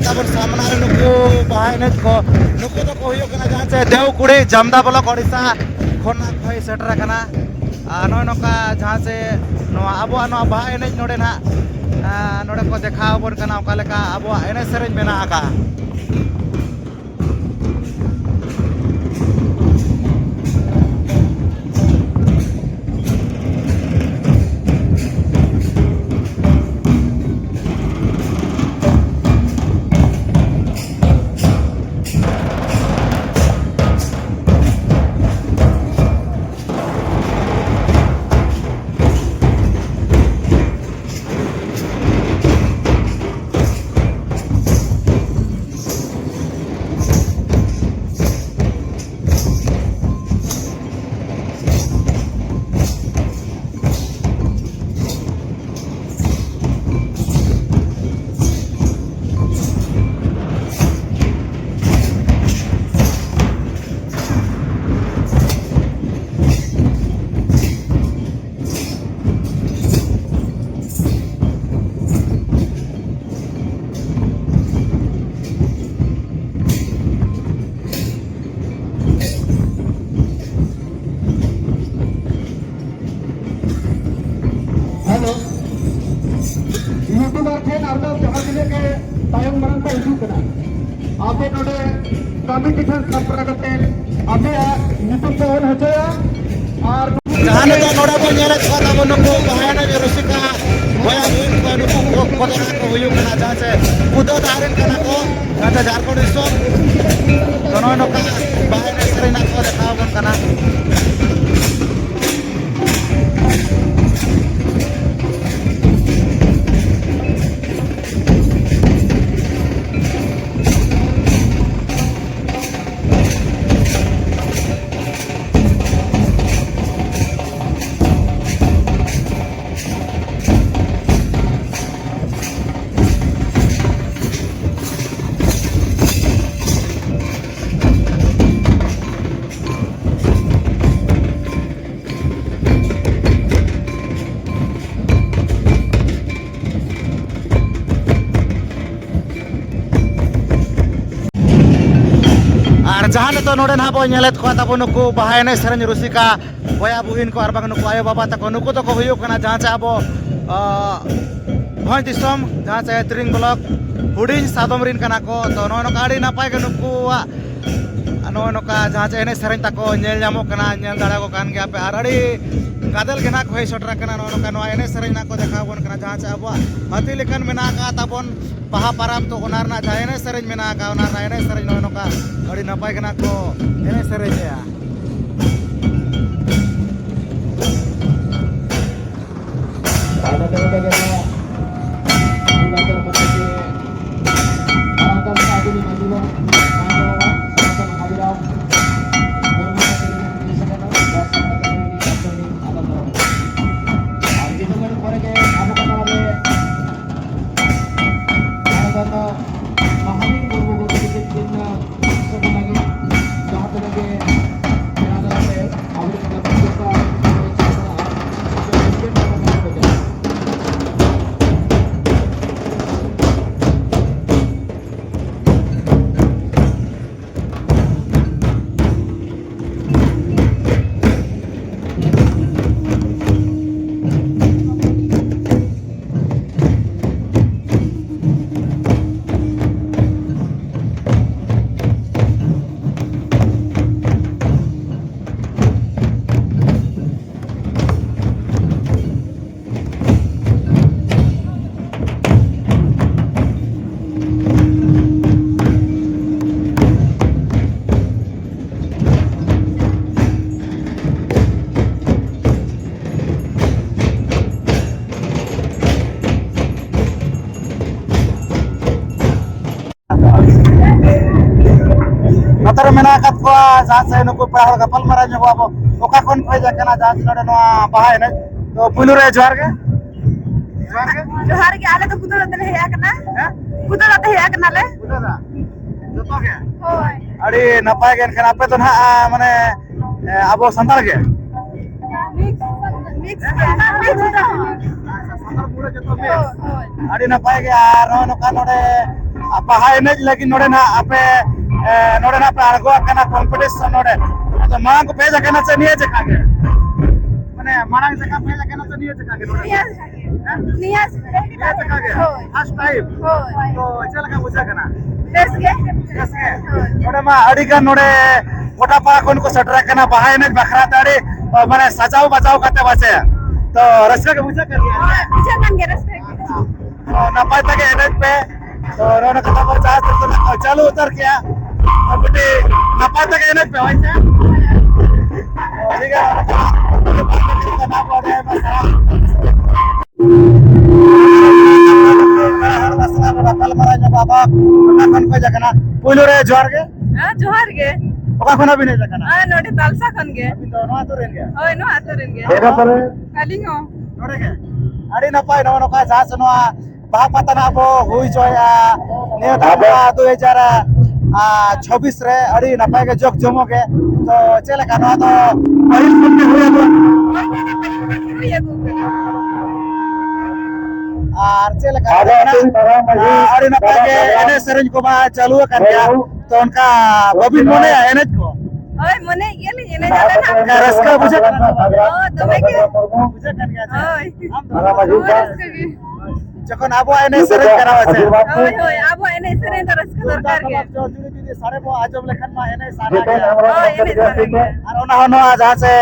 ᱛᱟᱵᱚᱱ ᱥᱟᱢᱱᱟ ᱨᱮ ᱱᱩᱠᱩ ᱵᱟᱦᱟ ᱮᱱᱮᱡ ᱠᱚ, ᱱᱩᱠᱩ ᱫᱚᱠᱚ ᱦᱩᱭᱩᱜ ᱠᱟᱱᱟ ᱡᱟᱦᱟᱸ ᱪᱮ ᱫᱮᱣ ᱠᱩᱲᱤ, ᱡᱟᱢᱫᱟ ᱵᱞᱚᱠ, ᱳᱰᱤᱥᱟ ᱠᱷᱚᱱᱟᱜ ᱠᱚ ᱦᱮᱡ ᱥᱮᱴᱮᱨ ᱟᱠᱟᱱᱟ᱾ ᱟᱨ ᱱᱚᱜᱼᱚᱭ ᱱᱚᱝᱠᱟ ᱡᱟᱦᱟᱸ ᱪᱮ ᱱᱚᱣᱟ ᱟᱵᱚᱣᱟᱜ ᱱᱚᱣᱟ ᱵᱟᱦᱟ ᱮᱱᱮᱡ ᱱᱚᱰᱮ ᱱᱟᱦᱟᱜ, ᱟᱨ ᱱᱚᱰᱮ ᱠᱚ ᱫᱮᱠᱷᱟᱣ ᱟᱵᱚᱱ ᱠᱟᱱᱟ ᱚᱠᱟ ᱞᱮᱠᱟ ᱟᱵᱚᱣᱟᱜ ᱮᱱᱮᱡ ᱥᱮᱨᱮᱧ ᱢᱮᱱᱟᱜ ᱟᱠᱟᱫᱼᱟ᱾ ᱦᱮᱞᱳ, ᱤᱭᱩᱴᱩᱵᱟᱨ ᱴᱷᱮᱱ ᱟᱨᱫᱟᱥ, ᱡᱟᱦᱟᱸ ᱛᱤᱱᱟᱹᱜ ᱜᱮ ᱛᱟᱭᱚᱢ ᱢᱟᱲᱟᱝ ᱠᱚ ᱦᱤᱡᱩᱜ ᱠᱟᱱᱟ, ᱟᱯᱮ ᱱᱚᱰᱮ ᱠᱚᱢᱤᱴᱤ ᱴᱷᱮᱱ ᱥᱟᱯᱲᱟᱣ ᱠᱟᱛᱮ ᱟᱯᱮᱭᱟᱜ ᱧᱩᱛᱩᱢ ᱯᱮ ᱚᱞ ᱦᱚᱪᱚᱭᱟ᱾ ᱟᱨ ᱡᱟᱦᱟᱸ ᱞᱮᱠᱟ ᱱᱚᱰᱮ ᱵᱚᱱ ᱧᱮᱞᱮᱫ ᱠᱚᱣᱟ, ᱛᱟᱵᱚ ᱱᱩᱠᱩ ᱵᱟᱦᱟ ᱮᱱᱮᱡ ᱨᱩᱥᱤᱠᱟ ᱵᱚᱭᱦᱟ ᱵᱷᱟᱹᱭ ᱠᱚ, ᱱᱩᱠᱩ ᱠᱚ ᱠᱚ ᱠᱚ ᱦᱩᱭᱩᱜ ᱠᱟᱱᱟ, ᱡᱟᱦᱟᱸ ᱪᱮ ᱠᱩᱫᱟᱹ ᱫᱟᱜ ᱨᱮᱱ ᱠᱟᱱᱟ ᱠᱚ, ᱡᱟᱦᱟᱸ ᱪᱮ ᱡᱷᱟᱲᱠᱷᱚᱸᱰ ᱫᱤᱥᱚᱢ᱾ ᱛᱚ ᱱᱚᱜᱼᱚᱭ ᱱᱚᱝᱠᱟ ᱵᱟᱦᱟ ᱮᱱᱮᱡ ᱥᱮᱨᱮᱧ ᱱᱟᱜ ᱠᱚ ᱫᱮᱠᱷᱟᱣ ᱟᱵᱚᱱ ᱠᱟᱱᱟ᱾ ᱛᱚ ᱱᱚᱰᱮ ᱱᱟᱦᱟᱜ ᱵᱚᱱ ᱧᱮᱞᱮᱫ ᱠᱚᱣᱟ ᱛᱟᱵᱚᱱ ᱱᱩᱠᱩ ᱵᱟᱦᱟ ᱮᱱᱮᱡ ᱥᱮᱨᱮᱧ ᱨᱩᱥᱤᱠᱟ ᱵᱚᱭᱦᱟ ᱵᱩᱦᱤᱱ ᱠᱚ ᱟᱨ ᱵᱟᱝ ᱱᱩᱠᱩ ᱟᱭᱳ ᱵᱟᱵᱟ ᱛᱟᱠᱚ, ᱱᱩᱠᱩ ᱫᱚᱠᱚ ᱦᱩᱭᱩᱜ ᱠᱟᱱᱟ ᱡᱟᱦᱟᱸ ᱪᱮ ᱟᱵᱚ, ᱟᱸ, ᱵᱷᱚᱸᱡᱽ ᱫᱤᱥᱚᱢ, ᱡᱟᱦᱟᱸ ᱪᱮ ᱛᱤᱨᱤᱝ ᱵᱞᱚᱠ ᱦᱩᱰᱤᱧ ᱥᱟᱫᱚᱢ ᱨᱤᱱ ᱠᱟᱱᱟ ᱠᱚ᱾ ᱛᱚ ᱱᱚᱜᱼᱚ ᱱᱚᱝᱠᱟ ᱟᱹᱰᱤ ᱱᱟᱯᱟᱭ ᱜᱮ ᱱᱩᱠᱩᱣᱟᱜ ᱱᱚᱜᱼᱚ ᱱᱚᱝᱠᱟ ᱡᱟᱦᱟᱸ ᱪᱮ ᱮᱱᱮᱡ ᱥᱮᱨᱮᱧ ᱛᱟᱠᱚ ᱧᱮᱞ ᱧᱟᱢᱚᱜ ᱠᱟᱱᱟ, ᱧᱮᱞ ᱫᱟᱲᱮᱭᱟᱠᱚ ᱠᱟᱱ ᱜᱮᱭᱟ ᱯᱮ᱾ ᱟᱨ ᱟᱹᱰᱤ ᱜᱟᱫᱮᱞ ᱜᱮ ᱱᱟᱦᱟᱜ ᱠᱚ ᱦᱮᱡ ᱥᱮᱴᱮᱨ ᱟᱠᱟᱱᱟ, ᱱᱚᱜᱼᱚ ᱱᱚᱝᱠᱟ ᱱᱚᱣᱟ ᱮᱱᱮᱡ ᱥᱮᱨᱮᱧ ᱱᱟᱦᱟᱜ ᱠᱚ ᱫᱮᱠᱷᱟᱣ ᱟᱵᱚᱱ ᱠᱟᱱᱟ, ᱡᱟᱦᱟᱸ ᱪᱮ ᱟᱵᱚᱣᱟᱜ ᱦᱟᱹᱛᱤ ᱞᱮᱠᱟᱱ ᱢᱮᱱᱟᱜ ᱟᱠᱟᱫ ᱛᱟᱵᱚᱱ ᱵᱟᱦᱟ ᱯᱟᱨᱟᱵᱽ᱾ ᱛᱚ ᱚᱱᱟ ᱨᱮᱱᱟᱜ ᱡᱟᱦᱟᱸ ᱮᱱᱮᱡ ᱥᱮᱨᱮᱧ ᱢᱮᱱᱟᱜ ᱟᱠᱟᱫ, ᱚᱱᱟ ᱨᱮᱱᱟᱜ ᱮᱱᱮᱡ ᱥᱮᱨᱮᱧ ᱱᱚᱜᱼᱚ ᱱᱚᱝᱠᱟ ᱟᱹᱰᱤ ᱱᱟᱯᱟᱭ ᱜᱮ ᱱᱟᱦᱟᱜ ᱠᱚ ᱮᱱᱮᱡ ᱥᱮᱨᱮᱧᱮᱜᱼᱟ᱾ ᱟᱨ ᱡᱚᱛᱚ ᱠᱷᱚᱱ ᱯᱚᱨᱮ ᱜᱮ ᱟᱵᱚ ᱠᱚ ᱛᱟᱞᱟᱨᱮ ᱟᱨ ᱵᱟᱝ ᱫᱚ ᱢᱟᱦᱟᱵᱤᱨ ᱢᱩᱨᱢᱩ ᱜᱚᱢᱠᱮ ᱛᱤᱠᱤᱱ ᱥᱮᱴᱮᱨ ᱞᱟᱹᱜᱤᱫ ᱡᱟᱦᱟᱸ ᱛᱤᱱᱟᱹᱜ ᱜᱮ ᱯᱮᱲᱟ ᱫᱟᱨᱟ ᱛᱮ ᱟᱵᱚᱨᱮᱱ ᱜᱟᱛᱮ ᱠᱚ ᱥᱟᱶ ᱱᱚᱛᱮ ᱨᱮ ᱢᱮᱱᱟᱜ ᱟᱠᱟᱫ ᱠᱚᱣᱟ ᱡᱟᱦᱟᱸ ᱥᱮ ᱱᱩᱠᱩ ᱯᱮᱲᱟ ᱦᱚᱲ ᱜᱟᱯᱟᱞ ᱢᱟᱨᱟᱣ ᱧᱚᱜᱚᱜ ᱟᱵᱚ, ᱚᱠᱟ ᱠᱷᱚᱱ ᱯᱮ ᱦᱮᱡ ᱟᱠᱟᱱᱟ ᱡᱟᱦᱟᱸ ᱥᱮ ᱱᱚᱰᱮ ᱱᱚᱣᱟ ᱵᱟᱦᱟ ᱮᱱᱮᱡ? ᱛᱚ ᱯᱩᱭᱞᱩ ᱨᱮ ᱡᱚᱦᱟᱨ ᱜᱮ᱾ ᱡᱚᱦᱟᱨ ᱜᱮ᱾ ᱡᱚᱦᱟᱨ ᱜᱮ, ᱟᱞᱮ ᱫᱚ ᱠᱩᱫᱟᱹ ᱞᱟᱛᱮ ᱞᱮ ᱦᱮᱡ ᱟᱠᱟᱱᱟ᱾ ᱦᱮᱸ? ᱠᱩᱫᱟᱹ ᱞᱟᱛᱮ ᱦᱮᱡ ᱟᱠᱟᱱᱟᱞᱮ᱾ ᱠᱩᱫᱟᱹ ᱫᱟ? ᱡᱚᱛᱚ ᱜᱮ? ᱦᱳᱭ᱾ ᱟᱹᱰᱤ ᱱᱟᱯᱟᱭ ᱜᱮ, ᱮᱱᱠᱷᱟᱱ ᱟᱯᱮ ᱫᱚ ᱱᱟᱦᱟᱜ, ᱟ, ᱢᱟᱱᱮ, ᱮ, ᱟᱵᱚ ᱥᱟᱱᱛᱟᱲ ᱜᱮ? ᱢᱤᱠᱥ, ᱢᱤᱠᱥ ᱜᱮ᱾ ᱢᱤᱠᱥ ᱜᱮ᱾ ᱟᱪᱪᱷᱟ, ᱥᱟᱱᱛᱟᱲ ᱢᱩᱬᱟᱹ ᱡᱚᱛᱚ ᱢᱤᱠᱥ? ᱦᱳᱭ, ᱦᱳᱭ᱾ ᱟᱹᱰᱤ ᱱᱟᱯᱟᱭ ᱜᱮ᱾ ᱟᱨ ᱱᱚᱜᱼᱚᱭ ᱱᱚᱝᱠᱟ ᱱᱚᱰᱮ ᱵᱟᱦᱟ ᱮᱱᱮᱡ ᱞᱟᱹᱜᱤᱫ ᱱᱚᱰᱮ ᱱᱟᱦᱟᱜ ᱟᱯᱮ ᱮ, ᱱᱚᱰᱮ ᱱᱟᱜ ᱯᱮ ᱟᱬᱜᱚ ᱟᱠᱟᱱᱟ ᱠᱚᱢᱯᱤᱴᱤᱥᱚᱱ ᱱᱚᱰᱮ᱾ ᱟᱫᱚ ᱢᱟᱲᱟᱝ ᱠᱚ ᱯᱮ ᱦᱮᱡ ᱟᱠᱟᱱᱟ ᱥᱮ ᱱᱤᱭᱟᱹ ᱡᱮᱠᱷᱟ ᱜᱮ? ᱢᱟᱱᱮ ᱢᱟᱲᱟᱝ ᱡᱮᱠᱷᱟ ᱯᱮ ᱦᱮᱡ ᱟᱠᱟᱱᱟ ᱥᱮ ᱱᱤᱭᱟᱹ ᱡᱮᱠᱷᱟ ᱜᱮ ᱱᱚᱰᱮ? ᱱᱤᱭᱟᱹ ᱡᱮᱠᱷᱟ ᱜᱮ᱾ ᱦᱮᱸ? ᱱᱤᱭᱟᱹ ᱡᱮᱠᱷᱟ ᱜᱮ? ᱦᱳᱭ᱾ First time? ᱦᱳᱭ᱾ ᱛᱚ ᱪᱮᱫ ᱞᱮᱠᱟ ᱵᱩᱡᱷᱟᱹᱜ ᱠᱟᱱᱟ? ᱵᱮᱥ ᱜᱮ᱾ ᱵᱮᱥ ᱜᱮ? ᱦᱳᱭ᱾ ᱱᱚᱰᱮ ᱢᱟ ᱟᱹᱰᱤ ᱜᱟᱱ ᱱᱚᱰᱮ ᱜᱚᱴᱟ ᱯᱟᱲᱟ ᱠᱷᱚᱱ ᱠᱚ ᱥᱮᱴᱮᱨ ᱟᱠᱟᱱᱟ ᱵᱟᱦᱟ ᱮᱱᱮᱡ ᱵᱟᱠᱷᱨᱟ ᱛᱮ, ᱟᱹᱰᱤ, ᱢᱟᱱᱮ ᱥᱟᱡᱟᱣ ᱵᱟᱡᱟᱣ ᱠᱟᱛᱮ ᱯᱟᱪᱮ᱾ ᱛᱚ ᱨᱟᱹᱥᱠᱟᱹ ᱜᱮ ᱵᱩᱡᱷᱟᱹᱜ ᱠᱟᱱ ᱜᱮᱭᱟ? ᱦᱳᱭ, ᱵᱩᱡᱷᱟᱹᱜ ᱠᱟᱱ ᱜᱮᱭᱟ ᱨᱟᱹᱥᱠᱟᱹ ᱜᱮ᱾ ᱛᱚ ᱱᱟᱯᱟᱭ ᱛᱮᱜᱮ ᱮᱱᱮᱡ ᱯᱮ᱾ ᱛᱚ ᱱᱚᱰᱮ ᱠᱟᱛᱷᱟ ᱠᱚ ᱡᱟᱦᱟᱸ ᱥᱮᱫ ᱠᱷᱚᱱᱟᱜ ᱠᱚ ᱪᱟᱹᱞᱩ ᱩᱛᱟᱹᱨ ᱠᱮᱜᱼᱟ᱾ ᱟᱨ ᱠᱟᱹᱴᱤᱡ ᱱᱟᱯᱟᱭ ᱛᱮᱜᱮ ᱮᱱᱮᱡ ᱯᱮ, ᱦᱳᱭ ᱥᱮ? ᱴᱷᱤᱠ ᱜᱮᱭᱟ᱾ ᱯᱩᱭᱞᱩ ᱨᱮ ᱡᱚᱦᱟᱨ ᱜᱮ᱾ ᱦᱮᱸ, ᱡᱚᱦᱟᱨ ᱜᱮ᱾ ᱚᱠᱟ ᱠᱷᱚᱱᱟᱜ ᱵᱤᱱ ᱦᱮᱡ ᱟᱠᱟᱱᱟ? ᱦᱮᱸ, ᱱᱚᱰᱮ ᱛᱟᱞᱥᱟ ᱠᱷᱚᱱ ᱜᱮ᱾ ᱟᱹᱵᱤᱱ ᱫᱚ ᱱᱚᱣᱟ ᱟᱹᱛᱩ ᱨᱮᱱ ᱜᱮ? ᱦᱳᱭ, ᱱᱚᱣᱟ ᱟᱹᱛᱩ ᱨᱮᱱ ᱜᱮ᱾ ᱟᱹᱞᱤᱧ ᱦᱚᱸ᱾ ᱱᱚᱰᱮ ᱜᱮ? ᱟᱹᱰᱤ ᱱᱟᱯᱟᱭ, ᱱᱚᱜᱼᱚ ᱱᱚᱝᱠᱟ ᱡᱟᱦᱟᱸ ᱥᱮ ᱱᱚᱣᱟ ᱵᱟᱦᱟ ᱯᱟᱛᱟ ᱱᱟᱜ ᱵᱚ ᱦᱩᱭ ᱦᱚᱪᱚᱭᱮᱫᱼᱟ ᱱᱤᱭᱟᱹ ᱫᱷᱟᱣ ᱱᱚᱣᱟ ᱫᱩ ᱦᱟᱡᱟᱨ ᱪᱷᱚᱵᱵᱤᱥ ᱨᱮ, ᱟᱹᱰᱤ ᱱᱟᱯᱟᱭ ᱜᱮ ᱡᱚᱠ ᱡᱚᱢᱚᱠ ᱜᱮ᱾ ᱛᱚ ᱪᱮᱫ ᱞᱮᱠᱟ ᱱᱚᱣᱟ ᱫᱚ ᱯᱟᱹᱦᱤᱞ ᱠᱷᱚᱱ ᱜᱮ ᱦᱩᱭ ᱟᱹᱜᱩ? ᱟᱨ ᱪᱮᱫ ᱞᱮᱠᱟ ᱟᱹᱰᱤ ᱱᱟᱯᱟᱭ ᱜᱮ ᱮᱱᱮᱡ ᱥᱮᱨᱮᱧ ᱠᱚᱢᱟ ᱪᱟᱹᱞᱩ ᱟᱠᱟᱱ ᱜᱮᱭᱟ᱾ ᱛᱚ ᱚᱱᱠᱟ ᱵᱟᱹᱵᱤᱱ ᱢᱚᱱᱮᱭᱟ ᱮᱱᱮᱡ ᱠᱚ? ᱦᱳᱭ, ᱢᱚᱱᱮᱭᱮᱫ ᱜᱮᱭᱟᱞᱤᱧ, ᱮᱱᱮᱡ ᱟᱞᱮ ᱱᱟᱜ᱾ ᱚᱱᱠᱟ ᱨᱟᱹᱥᱠᱟᱹ ᱵᱩᱡᱷᱟᱹᱜ ᱠᱟᱱᱟ ᱥᱮ ᱵᱟᱝ? ᱦᱳᱭ, ᱫᱚᱢᱮ ᱜᱮ᱾ ᱵᱩᱡᱷᱟᱹᱜ ᱠᱟᱱ ᱜᱮᱭᱟ ᱥᱮ? ᱦᱳᱭ᱾ ᱟᱢ ᱫᱚ ᱫᱚᱢᱮ ᱨᱟᱹᱥᱠᱟᱹ ᱜᱮ᱾ ᱡᱚᱠᱷᱚᱱ ᱟᱵᱚᱣᱟᱜ ᱮᱱᱮᱡ ᱥᱮᱨᱮᱧ ᱠᱟᱱᱟ ᱥᱮ? ᱦᱳᱭ, ᱦᱳᱭ, ᱟᱵᱚᱣᱟᱜ ᱮᱱᱮᱡ ᱥᱮᱨᱮᱧ ᱫᱚ ᱨᱟᱹᱥᱠᱟᱹ ᱫᱚᱨᱠᱟᱨ ᱜᱮ᱾ ᱛᱩᱢᱫᱟᱜ ᱴᱟᱢᱟᱠ ᱡᱚᱲ ᱡᱩᱫᱤ, ᱡᱩᱫᱤ ᱥᱟᱰᱮ ᱵᱚ ᱟᱸᱡᱚᱢ ᱞᱮᱠᱷᱟᱱ ᱢᱟ ᱮᱱᱮᱡ ᱥᱟᱱᱟ ᱜᱮᱭᱟ᱾ ᱦᱳᱭ, ᱮᱱᱮᱡ ᱥᱟᱱᱟ ᱜᱮᱭᱟ᱾ ᱟᱨ ᱚᱱᱟ ᱦᱚᱸ ᱱᱚᱣᱟ ᱡᱟᱦᱟᱸ ᱥᱮ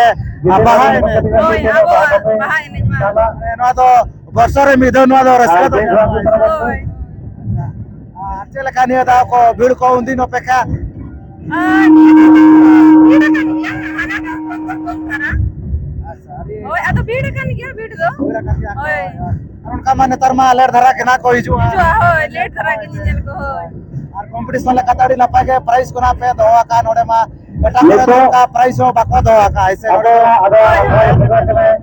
ᱵᱟᱦᱟ ᱮᱱᱮᱡ᱾ ᱦᱳᱭ, ᱟᱵᱚᱣᱟᱜ ᱵᱟᱦᱟ ᱮᱱᱮᱡ ᱢᱟ᱾ ᱱᱚᱣᱟ ᱫᱚ ᱵᱚᱨᱥᱚ ᱨᱮ ᱢᱤᱫ ᱫᱷᱟᱣ ᱱᱚᱣᱟ ᱫᱚ ᱨᱟᱹᱥᱠᱟᱹ ᱫᱚ ᱢᱮᱱᱟᱜᱼᱟ᱾ ᱦᱳᱭ᱾ ᱟᱨ ᱪᱮᱫ ᱞᱮᱠᱟ ᱱᱤᱭᱟᱹ ᱫᱷᱟᱣ ᱠᱚ ᱵᱷᱤᱲ ᱠᱚ ᱩᱱᱫᱤᱱ ᱚᱯᱮᱠᱷᱟ? ᱟᱨ ᱱᱤᱭᱟᱹ ᱫᱷᱟᱣ ᱫᱚ ᱵᱷᱤᱲ ᱟᱠᱟᱱ ᱜᱮᱭᱟ, ᱦᱟᱱᱟ ᱫᱷᱟᱣ ᱠᱷᱚᱱ ᱫᱚ ᱠᱚᱢ ᱠᱟᱱᱟ᱾ ᱟᱪᱪᱷᱟ, ᱟᱹᱰᱤ ᱦᱳᱭ, ᱟᱫᱚ ᱵᱷᱤᱲ ᱟᱠᱟᱱ ᱜᱮᱭᱟ, ᱵᱷᱤᱲ ᱫᱚ᱾ ᱵᱷᱤᱲ ᱟᱠᱟᱱ ᱜᱮᱭᱟ ᱠᱚ, ᱦᱳᱭ᱾ ᱦᱳᱭ᱾ ᱟᱨ ᱚᱱᱠᱟ ᱢᱟ ᱱᱮᱛᱟᱨ ᱢᱟ ᱞᱮᱴ ᱫᱷᱟᱨᱟ ᱜᱮ ᱱᱟᱜ ᱠᱚ ᱦᱤᱡᱩᱜᱼᱟ᱾ ᱦᱤᱡᱩᱜᱼᱟ, ᱦᱳᱭ, ᱞᱮᱴ ᱫᱷᱟᱨᱟ ᱜᱮ ᱧᱮᱧᱮᱞ ᱠᱚ, ᱦᱳᱭ᱾ ᱟᱨ ᱠᱚᱢᱯᱤᱴᱤᱥᱚᱱ ᱞᱮᱠᱟᱛᱮ ᱟᱹᱰᱤ ᱱᱟᱯᱟᱭ ᱜᱮ ᱯᱨᱟᱭᱤᱡᱽ ᱠᱚ ᱱᱟᱜ ᱯᱮ ᱫᱚᱦᱚ ᱟᱠᱟᱫ ᱱᱚᱰᱮ ᱢᱟ᱾ ᱮᱴᱟᱜ ᱠᱚᱨᱮ ᱫᱚ ᱱᱤᱛᱚᱜ ᱚᱱᱠᱟ ᱯᱨᱟᱭᱤᱡᱽ ᱦᱚᱸ ᱵᱟᱠᱚ ᱫᱚᱦᱚ ᱟᱠᱟᱫᱼᱟ, ᱦᱮᱸ ᱥᱮ? ᱟᱵᱚ ᱟᱫᱚ ᱦᱳᱭ, ᱦᱳᱭ᱾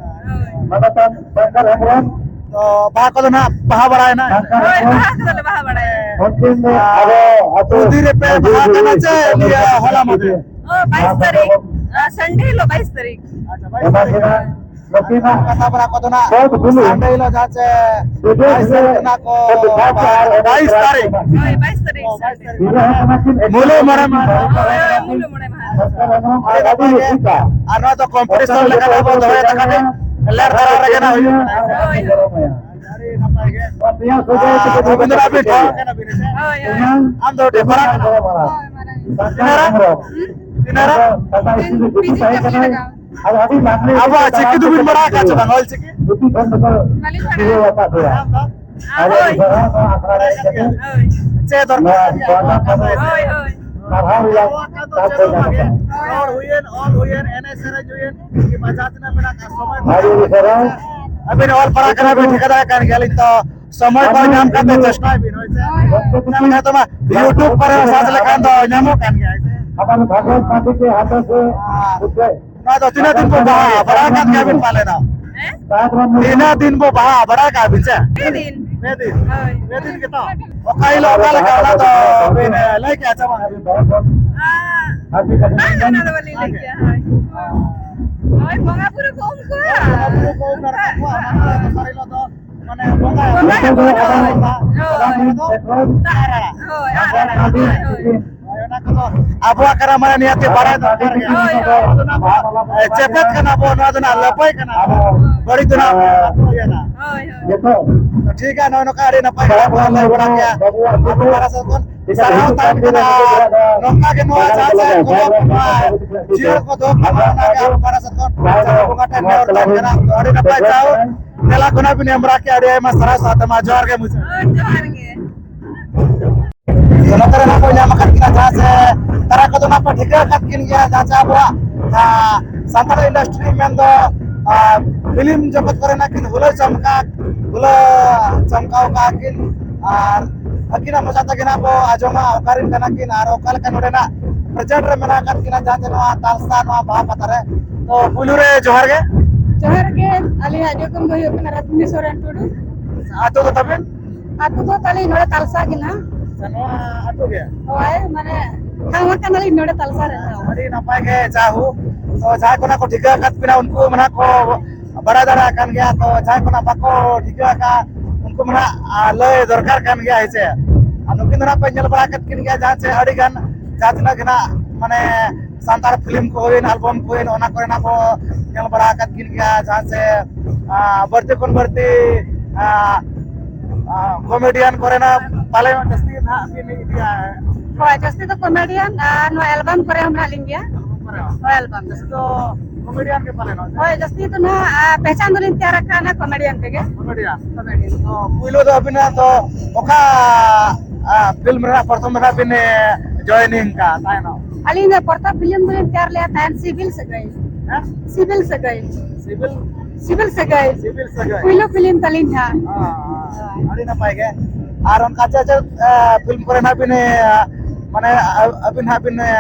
ᱢᱟᱱᱚᱛᱟᱱ ᱥᱚᱝᱠᱚᱨ ᱦᱮᱢᱵᱨᱚᱢ᱾ ᱛᱚ ᱵᱟᱦᱟ ᱠᱚᱫᱚ ᱱᱟᱜ ᱵᱟᱦᱟ ᱵᱟᱲᱟᱭᱮᱱᱟ? ᱥᱚᱝᱠᱚᱨ ᱦᱳᱭ, ᱦᱮᱢᱵᱨᱚᱢ᱾ ᱵᱟᱦᱟ ᱠᱚᱫᱚ ᱞᱮ ᱵᱟᱦᱟ ᱵᱟᱲᱟᱭᱟ᱾ ᱩᱱᱠᱤᱱ ᱫᱚ ᱟᱵᱚ ᱟᱹᱛᱩ ᱩᱱᱫᱤᱱ ᱨᱮᱯᱮ ᱵᱟᱦᱟ ᱠᱟᱱᱟ ᱪᱮ ᱱᱤᱭᱟᱹ ᱦᱚᱞᱟ ᱢᱟᱫᱷᱮᱨ? ᱚ, ᱵᱟᱭᱤᱥ ᱛᱟᱹᱨᱤᱠᱷ, ᱟ, ᱥᱟᱱᱰᱮ ᱦᱤᱞᱳᱜ, ᱵᱟᱭᱤᱥ ᱛᱟᱹᱨᱤᱠᱷ᱾ ᱟᱪᱪᱷᱟ, ᱵᱟᱭᱤᱥ ᱛᱟᱹᱨᱤᱠᱷ᱾ ᱱᱩᱠᱤᱱᱟᱜ ᱠᱟᱛᱷᱟ ᱵᱟᱲᱟ ᱠᱚᱫᱚ ᱱᱟᱜ ᱯᱚᱫ ᱵᱩᱞᱩ ᱥᱟᱱᱰᱮ ᱦᱤᱞᱳᱜ ᱡᱟᱦᱟᱸ ᱪᱮ ᱵᱤᱫᱮᱥ ᱵᱟᱭᱤᱥ ᱨᱮ ᱛᱟᱹᱨᱤᱠᱷ ᱠᱷᱚᱱᱟᱜ ᱠᱚ ᱯᱚᱫ ᱵᱷᱟᱜᱽ ᱟᱨ ᱵᱟᱭᱤᱥ ᱛᱟᱹᱨᱤᱠᱷ᱾ ᱦᱳᱭ, ᱵᱟᱭᱤᱥ ᱛᱟᱹᱨᱤᱠᱷ ᱥᱟᱱᱰᱮ᱾ ᱵᱤᱫᱮᱥ ᱨᱮᱱᱟᱜ ᱠᱤᱱ ᱢᱩᱞᱩ ᱢᱚᱬᱮ ᱢᱟᱦᱟ᱾ ᱦᱳᱭ, ᱦᱳᱭ, ᱢᱩᱞᱩ ᱢᱚᱬᱮ ᱢᱟᱦᱟ᱾ ᱟᱹᱰᱤ ᱱᱟᱯᱟᱭ ᱜᱮ᱾ ᱟᱨ ᱱᱚᱣᱟ ᱫᱚ ᱠᱚᱢᱯᱤᱴᱤᱥᱚᱱ ᱞᱮᱠᱟ ᱛᱮᱵᱚ ᱫᱚᱦᱚᱭᱟ, ᱛᱟᱠᱷᱟᱱ ᱞᱮᱨ ᱫᱷᱟᱨᱟ ᱨᱮᱜᱮ ᱱᱟᱜ ᱦᱩᱭᱩᱜ ᱠᱟᱱᱟ᱾ ᱦᱳᱭ, ᱦᱳᱭ᱾ ᱟᱹᱰᱤ ᱱᱟᱯᱟᱭ ᱜᱮ᱾ ᱱᱚᱣᱟ ᱯᱮᱭᱟ ᱥᱚᱡᱷᱮ ᱛᱮᱜᱮ ᱟᱨ ᱟᱹᱵᱤᱱ ᱫᱚ ᱱᱟᱜ ᱵᱤᱱ ᱴᱷᱚᱠ ᱠᱟᱱᱟ ᱵᱤᱱ, ᱦᱮᱸ ᱥᱮ? ᱦᱳᱭ, ᱦᱳᱭ᱾ ᱮᱱᱟᱝ ᱟᱢ ᱫᱚ ᱰᱮᱯᱟᱨᱟ ᱠᱟᱱᱟ᱾ ᱦᱳᱭ, ᱢᱟᱨᱟᱝ᱾ ᱛᱤᱱᱟᱹᱜ ᱨᱮ? ᱛᱤᱱᱟᱹᱜ ᱨᱮ? ᱟᱵᱚᱣᱟᱜ ᱪᱤᱠᱤ ᱫᱚᱵᱤᱱ ᱵᱟᱲᱟᱭ ᱟᱠᱟᱫ ᱪᱮ ᱵᱟᱝ? ᱚᱞ ᱪᱤᱠᱤ? ᱵᱟᱹᱞᱤᱧ ᱵᱟᱲᱟᱭᱟ᱾ ᱟᱢ ᱫᱚ? ᱦᱳᱭ᱾ ᱦᱳᱭ᱾ ᱪᱮᱫ ᱫᱚᱨᱠᱟᱨ? ᱦᱳᱭ, ᱦᱳᱭ᱾ ᱦᱳᱭ, ᱦᱳᱭ᱾ ᱯᱟᱲᱦᱟᱣ ᱨᱮᱭᱟᱜ ᱟᱵᱚᱣᱟᱜ ᱠᱟᱛᱷᱟ ᱫᱚ ᱪᱮᱫ ᱦᱚᱸ ᱵᱟᱝ ᱜᱮ᱾ ᱨᱚᱲ ᱦᱩᱭᱮᱱ, ᱚᱞ ᱦᱩᱭᱮᱱ, ᱮᱱᱮᱡ ᱥᱮᱨᱮᱧ ᱦᱩᱭᱮᱱ, ᱠᱤᱝᱵᱟ ᱡᱟᱦᱟᱸ ᱛᱤᱱᱟᱹᱜ ᱢᱮᱱᱟᱜ ᱟᱠᱟᱫ ᱥᱚᱢᱚᱭ ᱠᱚ ᱟᱹᱰᱤ ᱟᱹᱰᱤ ᱥᱟᱨᱦᱟᱣ᱾ ᱟᱹᱵᱤᱱ ᱚᱞ ᱯᱟᱲᱦᱟᱣ ᱠᱟᱱᱟ ᱵᱤᱱ, ᱴᱷᱤᱠᱟᱹ ᱫᱟᱲᱮᱭᱟᱜ ᱠᱟᱱ ᱜᱮᱭᱟᱞᱤᱧ, ᱛᱚ ᱥᱚᱢᱚᱭ ᱠᱚ ᱟᱹᱵᱤᱱ ᱧᱟᱢ ᱠᱟᱛᱮ ᱤᱱᱟᱹ ᱪᱮᱥᱴᱟᱭ ᱵᱤᱱ, ᱦᱳᱭ ᱥᱮ᱾ ᱦᱳᱭ, ᱦᱳᱭ᱾ ᱚᱱᱟ ᱢᱮᱱᱟᱜ ᱛᱟᱢᱟ, YouTube ᱠᱚᱨᱮ ᱥᱟᱨᱪ ᱞᱮᱠᱷᱟᱱ ᱫᱚ ᱧᱟᱢᱚᱜ ᱠᱟᱱ ᱜᱮᱭᱟ, ᱦᱳᱭ ᱥᱮ᱾ ᱟᱵᱟᱨ ᱵᱷᱟᱜᱚᱵ ᱢᱟᱹᱡᱷᱤ ᱠᱮ ᱦᱟᱛᱷᱚ ᱥᱮ ᱟᱨ ᱱᱚᱣᱟ ᱫᱚ ᱛᱤᱱᱟᱹᱜ ᱫᱤᱱ ᱵᱚ ᱵᱟᱦᱟ ᱵᱟᱲᱟ ᱟᱠᱟᱫ ᱜᱮᱭᱟ ᱵᱤᱱ ᱯᱟᱞᱮ ᱫᱚ? ᱦᱮᱸ? ᱛᱤᱱᱟᱹᱜ ᱫᱤᱱ ᱵᱚ ᱵᱟᱦᱟ ᱵᱟᱲᱟ ᱟᱠᱟᱫ ᱵᱤᱱ ᱥᱮ? ᱯᱮ ᱫᱤᱱ᱾ ᱯᱮ ᱫᱤᱱ? ᱦᱳᱭ᱾ ᱯᱮ ᱫᱤᱱ ᱜᱮᱛᱚ? ᱚᱠᱟ ᱦᱤᱞᱳᱜ ᱚᱠᱟ ᱞᱮᱠᱟ ᱚᱱᱟ ᱫᱚ ᱵᱤᱱ, ᱮ, ᱞᱟᱹᱭ ᱠᱮᱜᱼᱟ ᱥᱮ ᱵᱟᱝ? ᱟᱸ, ᱵᱟᱝ, ᱚᱱᱟ ᱫᱚ ᱵᱟᱹᱞᱤᱧ ᱞᱟᱹᱭ ᱠᱮᱜᱼᱟ, ᱦᱳᱭ᱾ ᱦᱳᱭ, ᱵᱚᱸᱜᱟ ᱵᱩᱨᱩ ᱠᱚ ᱩᱢ ᱠᱚᱣᱟ᱾ ᱵᱚᱸᱜᱟ ᱵᱩᱨᱩ ᱠᱚ ᱩᱢ ᱱᱟᱲᱠᱟ ᱠᱚᱣᱟ, ᱚᱱᱟ ᱫᱚᱥᱟᱨ ᱦᱤᱞᱳᱜ ᱫᱚ ᱢᱟᱱᱮ ᱵᱚᱸᱜᱟ ᱵᱚᱸᱜᱟ ᱦᱳᱭ, ᱦᱳᱭ, ᱦᱳᱭ᱾ ᱦᱳᱭ, ᱚᱱᱟ ᱠᱚᱫᱚ ᱦᱳᱭ, ᱦᱳᱭ, ᱦᱳᱭ᱾ ᱦᱳᱭ, ᱚᱱᱟ ᱠᱚᱫᱚ ᱟᱵᱚᱣᱟᱜ ᱠᱟᱱᱟ, ᱢᱟᱱᱮ ᱱᱤᱭᱟᱹᱛᱮ ᱵᱟᱲᱟᱭ ᱫᱚᱨᱠᱟᱨ ᱜᱮ᱾ ᱦᱳᱭ, ᱦᱳᱭ᱾ ᱮ, ᱪᱮᱯᱮᱫ ᱠᱟᱱᱟ ᱵᱚ, ᱱᱚᱣᱟ ᱫᱚ ᱱᱟᱜ ᱞᱟᱹᱯᱟᱹᱭ ᱠᱟᱱᱟ ᱵᱚ᱾ ᱵᱟᱹᱲᱤᱡ ᱫᱚ ᱱᱟᱜ ᱦᱳᱭ, ᱦᱳᱭ᱾ ᱴᱷᱤᱠ ᱜᱮᱭᱟ, ᱱᱚᱜᱼᱚᱭ ᱱᱚᱝᱠᱟ ᱟᱹᱰᱤ ᱱᱟᱯᱟᱭ ᱠᱟᱛᱷᱟ ᱵᱚᱱ ᱞᱟᱹᱭ ᱵᱟᱲᱟ ᱠᱮᱜᱼᱟ᱾ ᱟᱵᱚ ᱯᱟᱦᱴᱟ ᱥᱮᱫ ᱠᱷᱚᱱ ᱥᱟᱨᱦᱟᱣ ᱛᱟᱦᱮᱱ ᱠᱟᱱᱟ᱾ ᱟᱨ ᱱᱚᱝᱠᱟ ᱜᱮ ᱱᱚᱣᱟ ᱡᱟᱦᱟᱸ ᱡᱟᱦᱟᱸ ᱠᱚ ᱡᱤᱭᱟᱹᱲ ᱠᱚ ᱫᱚᱦᱚ ᱠᱟᱜ ᱢᱟ, ᱚᱱᱟ ᱜᱮ ᱟᱵᱚ ᱯᱟᱦᱴᱟ ᱥᱮᱫ ᱠᱷᱚᱱ ᱪᱟᱸᱫᱳ ᱵᱚᱸᱜᱟ ᱴᱷᱮᱱ ᱱᱮᱦᱚᱨ ᱛᱟᱦᱮᱱ ᱠᱟᱱᱟ᱾ ᱛᱚ, ᱟᱹᱰᱤ ᱱᱟᱯᱟᱭ ᱡᱟᱭᱦᱳᱠ, ᱛᱮᱞᱟ ᱠᱷᱚᱱᱟᱜ ᱵᱤᱱ ᱮᱢ ᱵᱟᱲᱟ ᱠᱮᱜᱼᱟ, ᱟᱹᱰᱤ ᱟᱭᱢᱟ ᱥᱟᱨᱦᱟᱣ᱾ ᱥᱟᱶᱛᱮ ᱢᱟ ᱡᱚᱦᱟᱨ ᱜᱮ ᱢᱩᱪᱟᱹᱫ᱾ ᱦᱳᱭ, ᱡᱚᱦᱟᱨ ᱜᱮ᱾ ᱛᱚ, ᱱᱚᱛᱮ ᱨᱮ ᱱᱟᱜ ᱠᱚ ᱧᱟᱢ ᱟᱠᱟᱫ ᱠᱤᱱᱟ, ᱡᱟᱦᱟᱸ ᱥᱮ ᱛᱟᱨᱟ ᱠᱚᱫᱚ ᱱᱟᱜ ᱯᱮ ᱴᱷᱤᱠᱟᱹ ᱟᱠᱟᱫ ᱠᱤᱱ ᱜᱮᱭᱟ, ᱡᱟᱦᱟᱸ ᱥᱮ ᱟᱵᱚᱣᱟᱜ, ᱟᱸ, ᱥᱟᱱᱛᱟᱲ ᱤᱱᱰᱟᱥᱴᱨᱤ ᱢᱮᱱᱫᱚ, ᱟᱸ, ᱯᱷᱤᱞᱢ ᱡᱚᱜᱚᱛ ᱠᱚᱨᱮᱱᱟᱜ ᱠᱤᱱ ᱦᱩᱞᱟᱹ ᱪᱟᱢᱠᱟ, ᱦᱩᱞᱟᱹ ᱪᱟᱢᱠᱟᱣ ᱠᱟᱜᱼᱟ ᱠᱤᱱ᱾ ᱟᱨ ᱟᱹᱠᱤᱱᱟᱜ ᱢᱚᱪᱟ ᱛᱮᱜᱮ ᱱᱟᱜ ᱵᱚ ᱟᱸᱡᱚᱢᱟ ᱚᱠᱟ ᱨᱮᱱ ᱠᱟᱱᱟ ᱠᱤᱱ ᱟᱨ ᱚᱠᱟ ᱞᱮᱠᱟ ᱱᱚᱰᱮᱱᱟᱜ ᱯᱨᱮᱡᱮᱱᱴ ᱨᱮ ᱢᱮᱱᱟᱜ ᱟᱠᱟᱫ ᱠᱤᱱᱟ, ᱡᱟᱦᱟᱸ ᱡᱮ ᱱᱚᱣᱟ ᱛᱟᱞᱥᱟ, ᱱᱚᱣᱟ ᱵᱟᱦᱟ ᱯᱟᱛᱟ ᱨᱮ᱾ ᱛᱚ, ᱯᱩᱭᱞᱩ ᱨᱮ ᱡᱚᱦᱟᱨ ᱜᱮ᱾ ᱡᱚᱦᱟᱨ ᱜᱮ᱾ ᱟᱹᱞᱤᱧᱟᱜ ᱧᱩᱛᱩᱢ ᱫᱚ ᱦᱩᱭᱩᱜ ᱠᱟᱱᱟ ᱨᱟᱥᱢᱤ ᱥᱚᱨᱮᱱ ᱴᱩᱰᱩ᱾ ᱟᱹᱛᱩ ᱫᱚ ᱛᱟᱵᱮᱱ? ᱟᱹᱛᱩ ᱫᱚ ᱛᱟᱹᱞᱤᱧ ᱱᱚᱰᱮ ᱛᱟᱞᱥᱟ ᱜᱮ ᱱᱟᱦᱟᱜ᱾ ᱟᱪᱪᱷᱟ, ᱱᱚᱣᱟ ᱟᱹᱛᱩ ᱜᱮ? ᱦᱳᱭ, ᱢᱟᱱᱮ ᱴᱷᱟᱶ ᱟᱠᱟᱱᱟᱞᱤᱧ ᱱᱚᱰᱮ ᱛᱟᱞᱥᱟ ᱨᱮ᱾ ᱟᱹᱰᱤ ᱱᱟᱯᱟᱭ ᱜᱮ, ᱡᱟᱭᱦᱳᱠ᱾ ᱛᱚ, ᱡᱟᱦᱟᱸᱭ ᱠᱚ ᱱᱟᱜ ᱠᱚ ᱴᱷᱤᱠᱟᱹ ᱟᱠᱟᱫ ᱵᱤᱱᱟ, ᱩᱱᱠᱩ ᱢᱟ ᱱᱟᱜ ᱠᱚ ᱵᱟᱲᱟᱭ ᱫᱟᱲᱮᱭᱟᱜ ᱠᱟᱱ ᱜᱮᱭᱟ᱾ ᱛᱚ ᱡᱟᱦᱟᱸᱭ ᱠᱚ ᱱᱟᱜ ᱵᱟᱠᱚ ᱴᱷᱤᱠᱟᱹ ᱟᱠᱟᱫ, ᱩᱱᱠᱩ ᱢᱟ ᱱᱟᱜ, ᱟ, ᱞᱟᱹᱭ ᱫᱚᱨᱠᱟᱨ ᱠᱟᱱ ᱜᱮᱭᱟ, ᱦᱮᱸ ᱥᱮ᱾ ᱟᱨ ᱱᱩᱠᱤᱱ ᱫᱚ ᱱᱟᱜ ᱯᱮ ᱧᱮᱞ ᱵᱟᱲᱟ ᱟᱠᱟᱫ ᱠᱤᱱ ᱜᱮᱭᱟ, ᱡᱟᱦᱟᱸ ᱪᱮ ᱟᱹᱰᱤ ᱜᱟᱱ, ᱡᱟᱦᱟᱸ ᱛᱤᱱᱟᱹᱜ ᱜᱮ ᱱᱟᱜ, ᱢᱟᱱᱮ, ᱥᱟᱱᱛᱟᱲ ᱯᱷᱤᱞᱢ ᱠᱚ ᱦᱩᱭᱮᱱ, ᱟᱞᱵᱟᱢ ᱠᱚ ᱦᱩᱭᱮᱱ, ᱚᱱᱟ ᱠᱚᱨᱮ ᱱᱟᱜ ᱵᱚ ᱧᱮᱞ ᱵᱟᱲᱟ ᱟᱠᱟᱫ ᱠᱤᱱ ᱜᱮᱭᱟ, ᱡᱟᱦᱟᱸ ᱪᱮ, ᱟ, ᱵᱟᱹᱲᱛᱤ ᱠᱷᱚᱱ ᱵᱟᱹᱲᱛᱤ, ᱟ, ᱟ, ᱠᱚᱢᱮᱰᱤᱭᱟᱱ ᱠᱚᱨᱮ ᱱᱟᱜ ᱯᱟᱞᱮ ᱡᱟᱹᱥᱛᱤ ᱱᱟᱜ ᱵᱤᱱ ᱤᱫᱤᱭᱟ᱾ ᱦᱳᱭ, ᱡᱟᱹᱥᱛᱤ ᱫᱚ ᱠᱚᱢᱮᱰᱤᱭᱟᱱ ᱟᱨ ᱱᱚᱣᱟ ᱮᱞᱵᱟᱢ ᱠᱚᱨᱮ ᱦᱚᱸ ᱢᱮᱱᱟᱜ ᱞᱤᱧ ᱜᱮᱭᱟ᱾ ᱦᱳᱭ, ᱮᱞᱵᱟᱢ᱾ ᱡᱟᱹᱥᱛᱤ ᱫᱚ ᱠᱚᱢᱮᱰᱤᱭᱟᱱ ᱜᱮ ᱯᱟᱞᱮ ᱱᱚᱣᱟ? ᱦᱳᱭ, ᱡᱟᱹᱥᱛᱤ ᱫᱚ ᱱᱟᱦᱟᱜ, ᱟ, ᱯᱮᱦᱪᱟᱱ ᱫᱚᱞᱤᱧ ᱛᱮᱭᱟᱨ ᱟᱠᱟᱫᱼᱟ ᱚᱱᱟ ᱠᱚᱢᱮᱰᱤᱭᱟᱱ ᱛᱮᱜᱮ᱾ ᱠᱚᱢᱮᱰᱤᱭᱟᱱ᱾ ᱠᱚᱢᱮᱰᱤᱭᱟᱱ᱾ ᱛᱚ, ᱯᱩᱭᱞᱩ ᱫᱚ ᱟᱹᱵᱤᱱᱟᱜ ᱫᱚ ᱚᱠᱟ, ᱟ, ᱯᱷᱤᱞᱢ ᱨᱮᱱᱟᱜ ᱯᱨᱚᱛᱷᱚᱢ ᱨᱮᱱᱟᱜ ᱵᱤᱱ, ᱮ, ᱡᱚᱭᱮᱱᱤᱝ ᱠᱟᱜᱼᱟ ᱛᱟᱦᱮᱱᱚᱜ? ᱟᱹᱞᱤᱧ ᱫᱚ ᱯᱨᱚᱛᱷᱚᱢ ᱯᱷᱤᱞᱢ ᱫᱚᱞᱤᱧ ᱛᱮᱭᱟᱨ ᱞᱮᱫᱼᱟ ᱛᱟᱦᱮᱱ ᱥᱤᱵᱤᱞ ᱥᱟᱹᱜᱟᱹᱭ᱾ ᱦᱮᱸ? ᱥᱤᱵᱤᱞ ᱥᱟᱹᱜᱟᱹᱭ᱾ ᱥᱤᱵᱤᱞ? ᱥᱤᱵᱤᱞ ᱥᱟᱹᱜᱟᱹᱭ᱾ ᱥᱤᱵᱤᱞ ᱥᱟᱹᱜᱟᱹᱭ᱾ ᱯᱩᱭᱞᱩ ᱯᱷᱤᱞᱢ ᱛᱟᱹᱞᱤᱧ ᱦᱟᱸᱜ᱾ ᱦᱮᱸ, ᱦᱮᱸ᱾ ᱦᱳᱭ᱾ ᱟᱹᱰᱤ ᱱᱟᱯᱟᱭ ᱜᱮ᱾ ᱟᱨ ᱚᱱᱠᱟ ᱪᱮᱫ ᱪᱮᱫ, ᱮ, ᱯᱷᱤᱞᱢ ᱠᱚᱨᱮ ᱱᱟᱜ ᱵᱤᱱ, ᱮ, ᱢᱟᱱᱮ, ᱟ-, ᱟᱹᱵᱤᱱ ᱦᱟᱸᱜ ᱵᱤᱱ, ᱮ,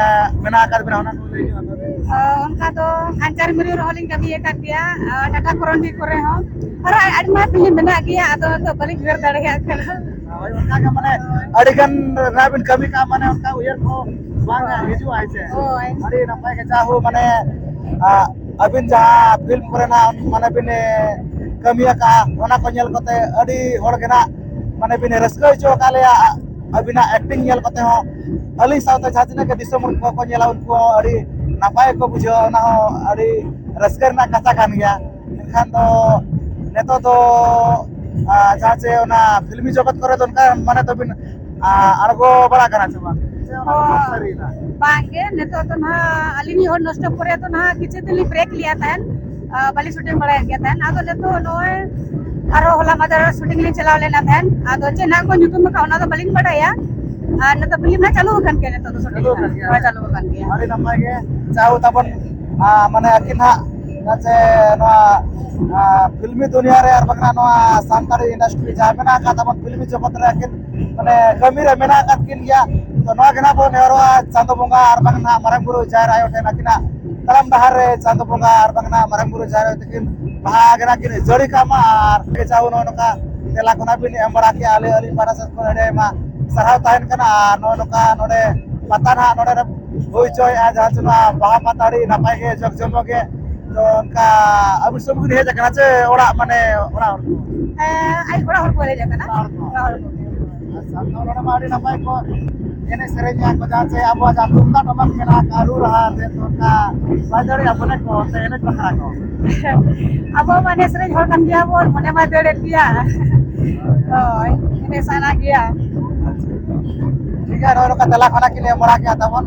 ᱢᱮᱱᱟᱜ ᱟᱠᱟᱫ ᱵᱤᱱᱟ, ᱚᱱᱟ ᱠᱚ ᱞᱟᱹᱭ ᱧᱚᱜ ᱟᱠᱚ ᱵᱤᱱ᱾ ᱚ, ᱚᱱᱠᱟ ᱫᱚ ᱠᱷᱟᱱᱪᱟᱨ ᱢᱤᱨᱩ ᱨᱮᱦᱚᱸ ᱞᱤᱧ ᱠᱟᱹᱢᱤ ᱟᱠᱟᱫ ᱜᱮᱭᱟ᱾ ᱚ, ᱴᱟᱴᱟ ᱠᱚᱨᱚᱱᱰᱤ ᱠᱚᱨᱮ ᱦᱚᱸ᱾ ᱟᱨᱚ ᱟᱭᱢᱟ ᱯᱷᱤᱞᱢ ᱢᱮᱱᱟᱜ ᱜᱮᱭᱟ, ᱟᱫᱚ ᱱᱤᱛᱚᱜ ᱵᱟᱹᱞᱤᱧ ᱩᱭᱦᱟᱹᱨ ᱫᱟᱲᱮᱭᱟᱜ ᱠᱟᱱᱟ᱾ ᱦᱳᱭ, ᱚᱱᱠᱟ ᱜᱮ, ᱢᱟᱱᱮ, ᱟᱹᱰᱤ ᱜᱟᱱ ᱨᱮ ᱵᱤᱱ ᱠᱟᱹᱢᱤ ᱠᱟᱜᱼᱟ, ᱢᱟᱱᱮ, ᱚᱱᱠᱟ ᱩᱭᱦᱟᱹᱨ ᱠᱚ ᱵᱟᱝ ᱦᱤᱡᱩᱜᱼᱟ, ᱦᱮᱸ ᱥᱮ? ᱦᱳᱭ᱾ ᱟᱹᱰᱤ ᱱᱟᱯᱟᱭ ᱜᱮ, ᱡᱟ ᱦᱳ, ᱢᱟᱱᱮ, ᱟ, ᱟᱹᱵᱤᱱ ᱡᱟᱦᱟᱸ ᱯᱷᱤᱞᱢ ᱠᱚᱨᱮᱱᱟᱜ, ᱢᱟᱱᱮ, ᱵᱤᱱ, ᱮ, ᱠᱟᱹᱢᱤ ᱟᱠᱟᱫᱼᱟ, ᱚᱱᱟ ᱠᱚ ᱧᱮᱞ ᱠᱟᱛᱮ ᱟᱹᱰᱤ ᱦᱚᱲ ᱜᱮ ᱱᱟᱜ, ᱢᱟᱱᱮ, ᱵᱤᱱ ᱨᱟᱹᱥᱠᱟᱹ ᱦᱚᱪᱚ ᱟᱠᱟᱫ ᱞᱮᱭᱟ᱾ ᱟᱹᱵᱤᱱᱟᱜ ᱮᱠᱴᱤᱝ ᱧᱮᱞ ᱠᱟᱛᱮ ᱦᱚᱸ ᱟᱹᱞᱤᱧ ᱥᱟᱶᱛᱮ ᱡᱟᱦᱟᱸ ᱛᱤᱱᱟᱹᱜ ᱜᱮ ᱫᱤᱥᱚᱢ ᱦᱚᱲ ᱠᱚᱠᱚ ᱧᱮᱞᱟ, ᱩᱱᱠᱩ ᱦᱚᱸ ᱟᱹᱰᱤ ᱱᱟᱯᱟᱭ ᱜᱮᱠᱚ ᱵᱩᱡᱷᱟᱹᱣᱟ᱾ ᱚᱱᱟ ᱦᱚᱸ ᱟᱹᱰᱤ ᱨᱟᱹᱥᱠᱟᱹ ᱨᱮᱱᱟᱜ ᱠᱟᱛᱷᱟ ᱠᱟᱱ ᱜᱮᱭᱟ᱾ ᱢᱮᱱᱠᱷᱟᱱ ᱫᱚ ᱱᱤᱛᱚᱜ ᱫᱚ, ᱟ, ᱡᱟᱦᱟᱸ ᱪᱮ ᱚᱱᱟ ᱯᱷᱤᱞᱢᱤ ᱡᱚᱜᱚᱛ ᱠᱚᱨᱮ ᱫᱚ ᱚᱱᱠᱟ ᱢᱟᱱᱮ ᱫᱚᱵᱤᱱ, ᱟ, ᱟᱬᱜᱚ ᱵᱟᱲᱟ ᱠᱟᱱᱟ ᱥᱮ ᱵᱟᱝ? ᱥᱮ ᱚᱱᱟ ᱫᱚ ᱵᱟᱝ ᱥᱟᱹᱨᱤᱭᱮᱱᱟ? ᱵᱟᱝ ᱜᱮ, ᱱᱤᱛᱚᱜ ᱫᱚ ᱱᱟᱦᱟᱜ ᱟᱹᱞᱤᱧ ᱦᱚᱲ ᱱᱚᱥᱴᱚᱯ ᱠᱚᱨᱮ ᱫᱚ ᱱᱟᱦᱟᱜ ᱠᱤᱪᱷᱩ ᱫᱤᱱ ᱞᱤᱧ ᱵᱨᱮᱠ ᱞᱮᱜᱼᱟ ᱛᱟᱦᱮᱱ, ᱟ, ᱵᱟᱹᱞᱤᱧ ᱥᱩᱴᱤᱝ ᱵᱟᱲᱟᱭᱮᱫ ᱜᱮᱭᱟ ᱛᱟᱦᱮᱱ᱾ ᱟᱫᱚ ᱱᱤᱛᱚᱜ ᱱᱚᱜᱼᱚᱭ ᱟᱨᱦᱚᱸ ᱦᱚᱞᱟ ᱢᱟᱫᱷᱮᱨ ᱥᱩᱴᱤᱝ ᱞᱤᱧ ᱪᱟᱞᱟᱣ ᱞᱮᱱᱟ ᱛᱟᱦᱮᱱ᱾ ᱟᱫᱚ ᱪᱮᱫ ᱱᱟᱦᱟᱜ ᱠᱚ ᱧᱩᱛᱩᱢ ᱟᱠᱟᱫ, ᱚᱱᱟ ᱫᱚ ᱵᱟᱹᱞᱤᱧ ᱵᱟᱲᱟᱭᱟ᱾ ᱟᱨ ᱱᱤᱛᱚᱜ ᱯᱷᱤᱞᱢ ᱱᱟᱦᱟᱜ ᱪᱟᱹᱞᱩ ᱟᱠᱟᱱ ᱜᱮᱭᱟ, ᱱᱤᱛᱚᱜ ᱫᱚ ᱥᱩᱴᱤᱝ ᱪᱟᱹᱞᱩ ᱟᱠᱟᱱ ᱜᱮᱭᱟ᱾ ᱦᱳᱭ, ᱪᱟᱹᱞᱩ ᱟᱠᱟᱱ ᱜᱮᱭᱟ᱾ ᱟᱹᱰᱤ ᱱᱟᱯᱟᱭ ᱜᱮ, ᱡᱟᱦᱳ ᱛᱟᱵᱚᱱ, ᱟ, ᱢᱟᱱᱮ ᱟᱹᱠᱤᱱ ᱦᱟᱸᱜ ᱡᱟᱛᱮ ᱱᱚᱣᱟ, ᱟ, ᱯᱷᱤᱞᱢᱤ ᱫᱩᱱᱤᱭᱟ ᱨᱮ ᱟᱨ ᱵᱟᱝ ᱱᱚᱣᱟ ᱥᱟᱱᱛᱟᱲᱤ ᱤᱱᱰᱟᱥᱴᱨᱤ ᱡᱟᱦᱟᱸ ᱢᱮᱱᱟᱜ ᱟᱠᱟᱫ ᱛᱟᱵᱚᱱ ᱯᱷᱤᱞᱢᱤ ᱡᱚᱜᱚᱛ ᱨᱮ ᱟᱹᱠᱤᱱ ᱢᱟᱱᱮ ᱠᱟᱹᱢᱤ ᱨᱮ ᱢᱮᱱᱟᱜ ᱟᱠᱟᱫ ᱠᱤᱱ ᱜᱮᱭᱟ᱾ ᱛᱚ ᱱᱚᱣᱟ ᱜᱮ ᱱᱟᱜ ᱵᱚᱱ ᱱᱮᱦᱚᱨᱚᱜᱼᱟ ᱪᱟᱸᱫᱚ ᱵᱚᱸᱜᱟ ᱟᱨ ᱵᱟᱝ ᱱᱟᱜ ᱢᱟᱨᱟᱝ ᱵᱩᱨᱩ ᱡᱟᱦᱮᱨ ᱟᱭᱳ ᱴᱷᱮᱱ ᱟᱹᱠᱤᱱᱟᱜ ᱛᱟᱲᱟᱢ ᱰᱟᱦᱟᱨ ᱨᱮ ᱪᱟᱸᱫᱚ ᱵᱚᱸᱜᱟ ᱟᱨ ᱵᱟᱝ ᱱᱟᱜ ᱢᱟᱨᱟᱝ ᱵᱩᱨᱩ ᱡᱟᱦᱮᱨ ᱟᱭᱳ ᱛᱟᱹᱠᱤᱱ ᱵᱟᱦᱟ ᱜᱮ ᱱᱟᱜ ᱠᱤᱱ ᱡᱟᱹᱲᱤ ᱠᱟᱜ ᱢᱟ᱾ ᱟᱨ ᱡᱟᱦᱳ ᱱᱚᱜᱼᱚ ᱱᱚᱝᱠᱟ ᱛᱮᱞᱟ ᱠᱚ ᱱᱟᱜ ᱵᱤᱱ ᱮᱢ ᱵᱟᱲᱟ ᱠᱮᱜᱼᱟ, ᱟᱞᱮ ᱟᱹᱞᱤᱧ ᱯᱟᱦᱴᱟ ᱥᱮᱫ ᱠᱷᱚᱱ ᱟᱹᱰᱤ ᱟᱭᱢᱟ ᱥᱟᱨᱦᱟᱣ ᱛᱟᱦᱮᱱ ᱠᱟᱱᱟ᱾ ᱟᱨ ᱱᱚᱜᱼᱚ ᱱᱚᱝᱠᱟ ᱱᱚᱰᱮ ᱯᱟᱛᱟ ᱱᱟᱜ ᱱᱚᱰᱮ ᱦᱩᱭ ᱦᱚᱪᱚᱭᱮᱫᱼᱟ, ᱡᱟᱦᱟᱸ ᱪᱮ ᱱᱚᱣᱟ ᱵᱟᱦᱟ ᱯᱟᱛᱟ ᱟᱹᱰᱤ ᱱᱟᱯᱟᱭ ᱜᱮ ᱡᱚᱠ ᱡᱚᱢᱚᱠ ᱜᱮ ᱛᱚ ᱚᱱᱠᱟ ᱟᱹᱵᱤᱱ ᱥᱩᱢᱩᱝ ᱵᱤᱱ ᱦᱮᱡ ᱟᱠᱟᱱᱟ ᱥᱮ ᱚᱲᱟᱜ, ᱢᱟᱱᱮ ᱚᱲᱟᱜ ᱦᱚᱲ ᱠᱚ? ᱦᱮᱸ, ᱟᱡ ᱚᱲᱟᱜ ᱦᱚᱲ ᱠᱚ ᱦᱮᱡ ᱟᱠᱟᱱᱟ᱾ ᱚᱲᱟᱜ ᱦᱚᱲ ᱠᱚ᱾ ᱚᱲᱟᱜ ᱦᱚᱲ ᱠᱚ᱾ ᱟᱪᱪᱷᱟ, ᱱᱚᱰᱮ ᱢᱟ ᱟᱹᱰᱤ ᱱᱟᱯᱟᱭ ᱠᱚ ᱮᱱᱮᱡ ᱥᱮᱨᱮᱧᱟ ᱠᱚ, ᱡᱟᱦᱟᱸ ᱪᱮ ᱟᱵᱚᱣᱟᱜ ᱡᱟᱦᱟᱸ ᱛᱩᱢᱫᱟᱜ ᱴᱟᱢᱟᱠ ᱢᱮᱱᱟᱜ ᱟᱠᱟᱫ, ᱨᱩ ᱨᱟᱦᱟ ᱛᱮ, ᱛᱚ ᱚᱱᱠᱟ ᱵᱟᱭ ᱫᱟᱲᱮᱭᱟᱜᱼᱟ ᱵᱚᱞᱮ ᱠᱚ ᱥᱮ ᱮᱱᱮᱡ ᱵᱟᱠᱷᱨᱟ ᱠᱚ? ᱟᱵᱚ ᱢᱟ ᱮᱱᱮᱡ ᱥᱮᱨᱮᱧ ᱦᱚᱲ ᱠᱟᱱ ᱜᱮᱭᱟ ᱵᱚᱱ, ᱢᱚᱱᱮ ᱢᱟ ᱫᱟᱹᱲᱮᱫ ᱜᱮᱭᱟ᱾ ᱦᱳᱭ, ᱮᱱᱮᱡ ᱥᱟᱱᱟ ᱜᱮᱭᱟ᱾ ᱴᱷᱤᱠ ᱜᱮᱭᱟ, ᱱᱚᱜᱼᱚᱭ ᱱᱚᱝᱠᱟ ᱛᱮᱞᱟ ᱠᱷᱟᱱᱟ ᱠᱤᱱ ᱮᱢ ᱵᱟᱲᱟ ᱠᱮᱫᱟ ᱛᱟᱵᱚᱱ,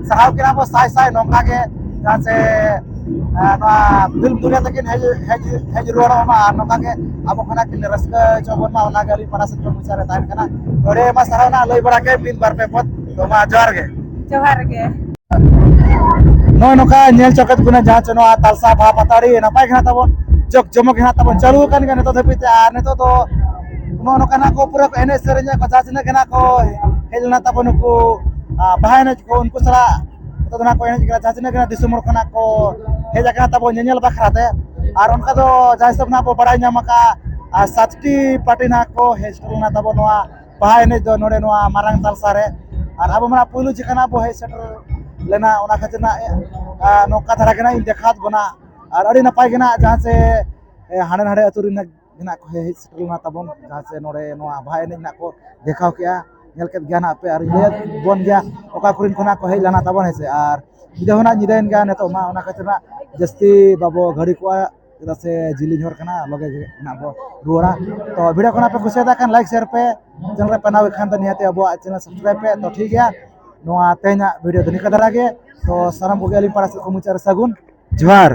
ᱥᱟᱨᱦᱟᱣ ᱠᱤᱱᱟ ᱵᱚ ᱥᱟᱭ ᱥᱟᱭ ᱱᱚᱝᱠᱟ ᱜᱮ, ᱡᱟᱦᱟᱸ ᱪᱮ ᱮ, ᱱᱚᱣᱟ ᱯᱷᱤᱞᱢ ᱫᱩᱱᱤᱭᱟᱹ ᱛᱟᱹᱠᱤᱱ ᱦᱮᱡ, ᱦᱮᱡ, ᱦᱮᱡ ᱨᱩᱣᱟᱹᱲᱚᱜ ᱢᱟ ᱟᱨ ᱱᱚᱝᱠᱟ ᱜᱮ ᱟᱵᱚ ᱠᱷᱚᱱᱟᱜ ᱠᱤᱱ ᱨᱟᱹᱥᱠᱟᱹ ᱦᱚᱪᱚ ᱵᱚᱱ ᱢᱟ, ᱚᱱᱟ ᱜᱮ ᱟᱹᱞᱤᱧ ᱯᱟᱦᱴᱟ ᱥᱮᱫ ᱠᱷᱚᱱ ᱢᱚᱪᱟ ᱨᱮ ᱛᱟᱦᱮᱱ ᱠᱟᱱᱟ᱾ ᱛᱚ ᱟᱹᱰᱤ ᱟᱭᱢᱟ ᱥᱟᱨᱦᱟᱣ ᱱᱟᱜ ᱞᱟᱹᱭ ᱵᱟᱲᱟ ᱠᱮᱫ ᱵᱤᱱ ᱵᱟᱨ ᱯᱮ ᱯᱚᱫ, ᱛᱚ ᱢᱟ ᱡᱚᱦᱟᱨ ᱜᱮ᱾ ᱡᱚᱦᱟᱨ ᱜᱮ᱾ ᱱᱚᱜᱼᱚᱭ ᱱᱚᱝᱠᱟ ᱧᱮᱞ ᱪᱚ ᱠᱮᱫ ᱵᱚᱱᱟ ᱡᱟᱦᱟᱸ ᱪᱮ ᱱᱚᱣᱟ ᱛᱟᱞᱥᱟ ᱵᱟᱦᱟ ᱯᱟᱛᱟ ᱟᱹᱰᱤ ᱱᱟᱯᱟᱭ ᱜᱮ ᱱᱟᱜ ᱛᱟᱵᱚᱱ ᱡᱚᱠ ᱡᱚᱢᱚᱠ ᱜᱮ ᱱᱟᱜ ᱛᱟᱵᱚᱱ ᱪᱟᱹᱞᱩ ᱟᱠᱟᱱ ᱜᱮᱭᱟ ᱱᱤᱛᱚᱜ ᱫᱷᱟᱹᱵᱤᱡ ᱛᱮ, ᱟᱨ ᱱᱤᱛᱚᱜ ᱫᱚ ᱱᱚᱜᱼᱚ ᱱᱚᱝᱠᱟ ᱱᱟᱜ ᱠᱚ ᱯᱩᱨᱟᱹ ᱠᱚ ᱮᱱᱮᱡ ᱥᱮᱨᱮᱧ ᱠᱚ, ᱡᱟᱦᱟᱸ ᱛᱤᱱᱟᱹᱜ ᱜᱮ ᱱᱟᱜ ᱠᱚ ᱦᱮᱡ ᱞᱮᱱᱟ ᱛᱟᱵᱚᱱ ᱱᱩᱠᱩ, ᱟ, ᱵᱟᱦᱟ ᱮᱱᱮᱡ ᱠᱚ, ᱩᱱᱠᱩ ᱥᱟᱞᱟᱜ ᱱᱤᱛᱚᱜ ᱫᱚ ᱱᱟᱜ ᱠᱚ ᱮᱱᱮᱡ ᱠᱟᱱᱟ, ᱡᱟᱦᱟᱸ ᱛᱤᱱᱟᱹᱜ ᱜᱮ ᱱᱟᱜ ᱫᱤᱥᱚᱢ ᱦᱚᱲ ᱠᱷᱚᱱᱟᱜ ᱠᱚ ᱦᱮᱡ ᱟᱠᱟᱱᱟ ᱛᱟᱵᱚᱱ ᱧᱮᱧᱮᱞ ᱵᱟᱠᱷᱨᱟ ᱛᱮ᱾ ᱟᱨ ᱚᱱᱠᱟ ᱫᱚ ᱡᱟᱦᱟᱸ ᱦᱤᱥᱟᱹᱵ ᱱᱟᱜ ᱵᱚ ᱵᱟᱲᱟᱭ ᱧᱟᱢ ᱟᱠᱟᱫᱼᱟ, ᱟᱨ ᱥᱟᱛᱴᱤ ᱯᱟᱨᱴᱤ ᱱᱟᱜ ᱠᱚ ᱦᱮᱡ ᱥᱮᱴᱮᱨ ᱞᱮᱱᱟ ᱛᱟᱵᱚᱱ ᱱᱚᱣᱟ ᱵᱟᱦᱟ ᱮᱱᱮᱡ ᱫᱚ ᱱᱚᱰᱮ ᱱᱚᱣᱟ ᱢᱟᱨᱟᱝ ᱛᱟᱞᱥᱟ ᱨᱮ᱾ ᱟᱨ ᱟᱵᱚ ᱢᱟ ᱱᱟᱜ ᱯᱩᱭᱞᱩ ᱡᱚᱠᱷᱚᱱ ᱱᱟᱜ ᱵᱚ ᱦᱮᱡ ᱥᱮᱴᱮᱨ ᱞᱮᱱᱟ, ᱚᱱᱟ ᱠᱷᱟᱹᱛᱤᱨ ᱱᱟᱜ, ᱟ, ᱱᱚᱝᱠᱟ ᱫᱷᱟᱨᱟ ᱜᱮ ᱱᱟᱜ ᱤᱧ ᱫᱮᱠᱷᱟᱣᱟᱫ ᱵᱚᱱᱟ᱾ ᱟᱨ ᱟᱹᱰᱤ ᱱᱟᱯᱟᱭ ᱜᱮ ᱱᱟᱜ ᱡᱟᱦᱟᱸ ᱪᱮ, ᱮ, ᱦᱟᱸᱰᱮ ᱱᱟᱰᱮ ᱟᱹᱛᱩ ᱨᱮᱱ ᱜᱮ ᱱᱟᱜ ᱠᱚ ᱦᱮᱡ ᱥᱮᱴᱮᱨ ᱞᱮᱱᱟ ᱛᱟᱵᱚᱱ, ᱡᱟᱦᱟᱸ ᱪᱮ ᱱᱚᱰᱮ ᱱᱚᱣᱟ ᱵᱟᱦᱟ ᱮᱱᱮᱡ ᱱᱟᱜ ᱠᱚ ᱫᱮᱠᱷᱟᱣ ᱠᱮᱜᱼᱟ᱾ ᱧᱮᱞ ᱠᱮᱫ ᱜᱮᱭᱟ ᱱᱟᱜ ᱯᱮ, ᱟᱨ ᱤᱧ ᱞᱟᱹᱭᱟᱫ ᱵᱚᱱ ᱜᱮᱭᱟ ᱚᱠᱟ ᱠᱚᱨᱮᱱ ᱠᱷᱚᱱᱟᱜ ᱠᱚ ᱦᱮᱡ ᱞᱮᱱᱟ ᱛᱟᱵᱚᱱ, ᱦᱮᱸ ᱥᱮ᱾ ᱟᱨ ᱧᱤᱫᱟᱹ ᱦᱚᱸ ᱱᱟᱜ ᱧᱤᱫᱟᱹᱭᱮᱱ ᱜᱮᱭᱟ ᱱᱤᱛᱚᱜ ᱢᱟ, ᱚᱱᱟ ᱠᱷᱟᱹᱛᱤᱨ ᱱᱟᱜ ᱡᱟᱹᱥᱛᱤ ᱵᱟᱵᱚ ᱜᱷᱟᱹᱲᱤ ᱠᱚᱜᱼᱟ, ᱪᱮᱫᱟᱜ ᱥᱮ ᱡᱤᱞᱤᱧ ᱦᱚᱨ ᱠᱟᱱᱟ, ᱞᱚᱜᱮ ᱜᱮ ᱱᱟᱜ ᱵᱚ ᱨᱩᱣᱟᱹᱲᱟ᱾ ᱛᱚ ᱵᱷᱤᱰᱤᱭᱳ ᱠᱷᱚᱱᱟᱜ ᱯᱮ ᱠᱩᱥᱤᱭᱟᱫᱟ ᱠᱷᱟᱱ ᱞᱟᱭᱤᱠ, ᱥᱮᱭᱟᱨ ᱯᱮ, ᱪᱮᱱᱮᱞ ᱨᱮ ᱯᱮ ᱱᱟᱣᱟ ᱠᱷᱟᱱ ᱫᱚ ᱱᱤᱦᱟᱹᱛ ᱟᱵᱚᱣᱟᱜ ᱪᱮᱱᱮᱞ ᱥᱟᱵᱥᱠᱨᱟᱭᱤᱵ ᱯᱮ᱾ ᱛᱚ ᱴᱷᱤᱠ ᱜᱮᱭᱟ, ᱱᱚᱣᱟ ᱛᱮᱦᱮᱧᱟᱜ ᱵᱷᱤᱰᱤᱭᱳ ᱫᱚ ᱱᱤᱝᱠᱟ ᱫᱷᱟᱨᱟ ᱜᱮ᱾ ᱛᱚ ᱥᱟᱱᱟᱢ ᱠᱚᱜᱮ ᱟᱹᱞᱤᱧ ᱯᱟᱦᱴᱟ ᱥᱮᱫ ᱠᱷᱚᱱ ᱢᱩᱪᱟᱹᱫ ᱨᱮ ᱥᱟᱹᱜᱩᱱ ᱡᱚᱦᱟᱨ᱾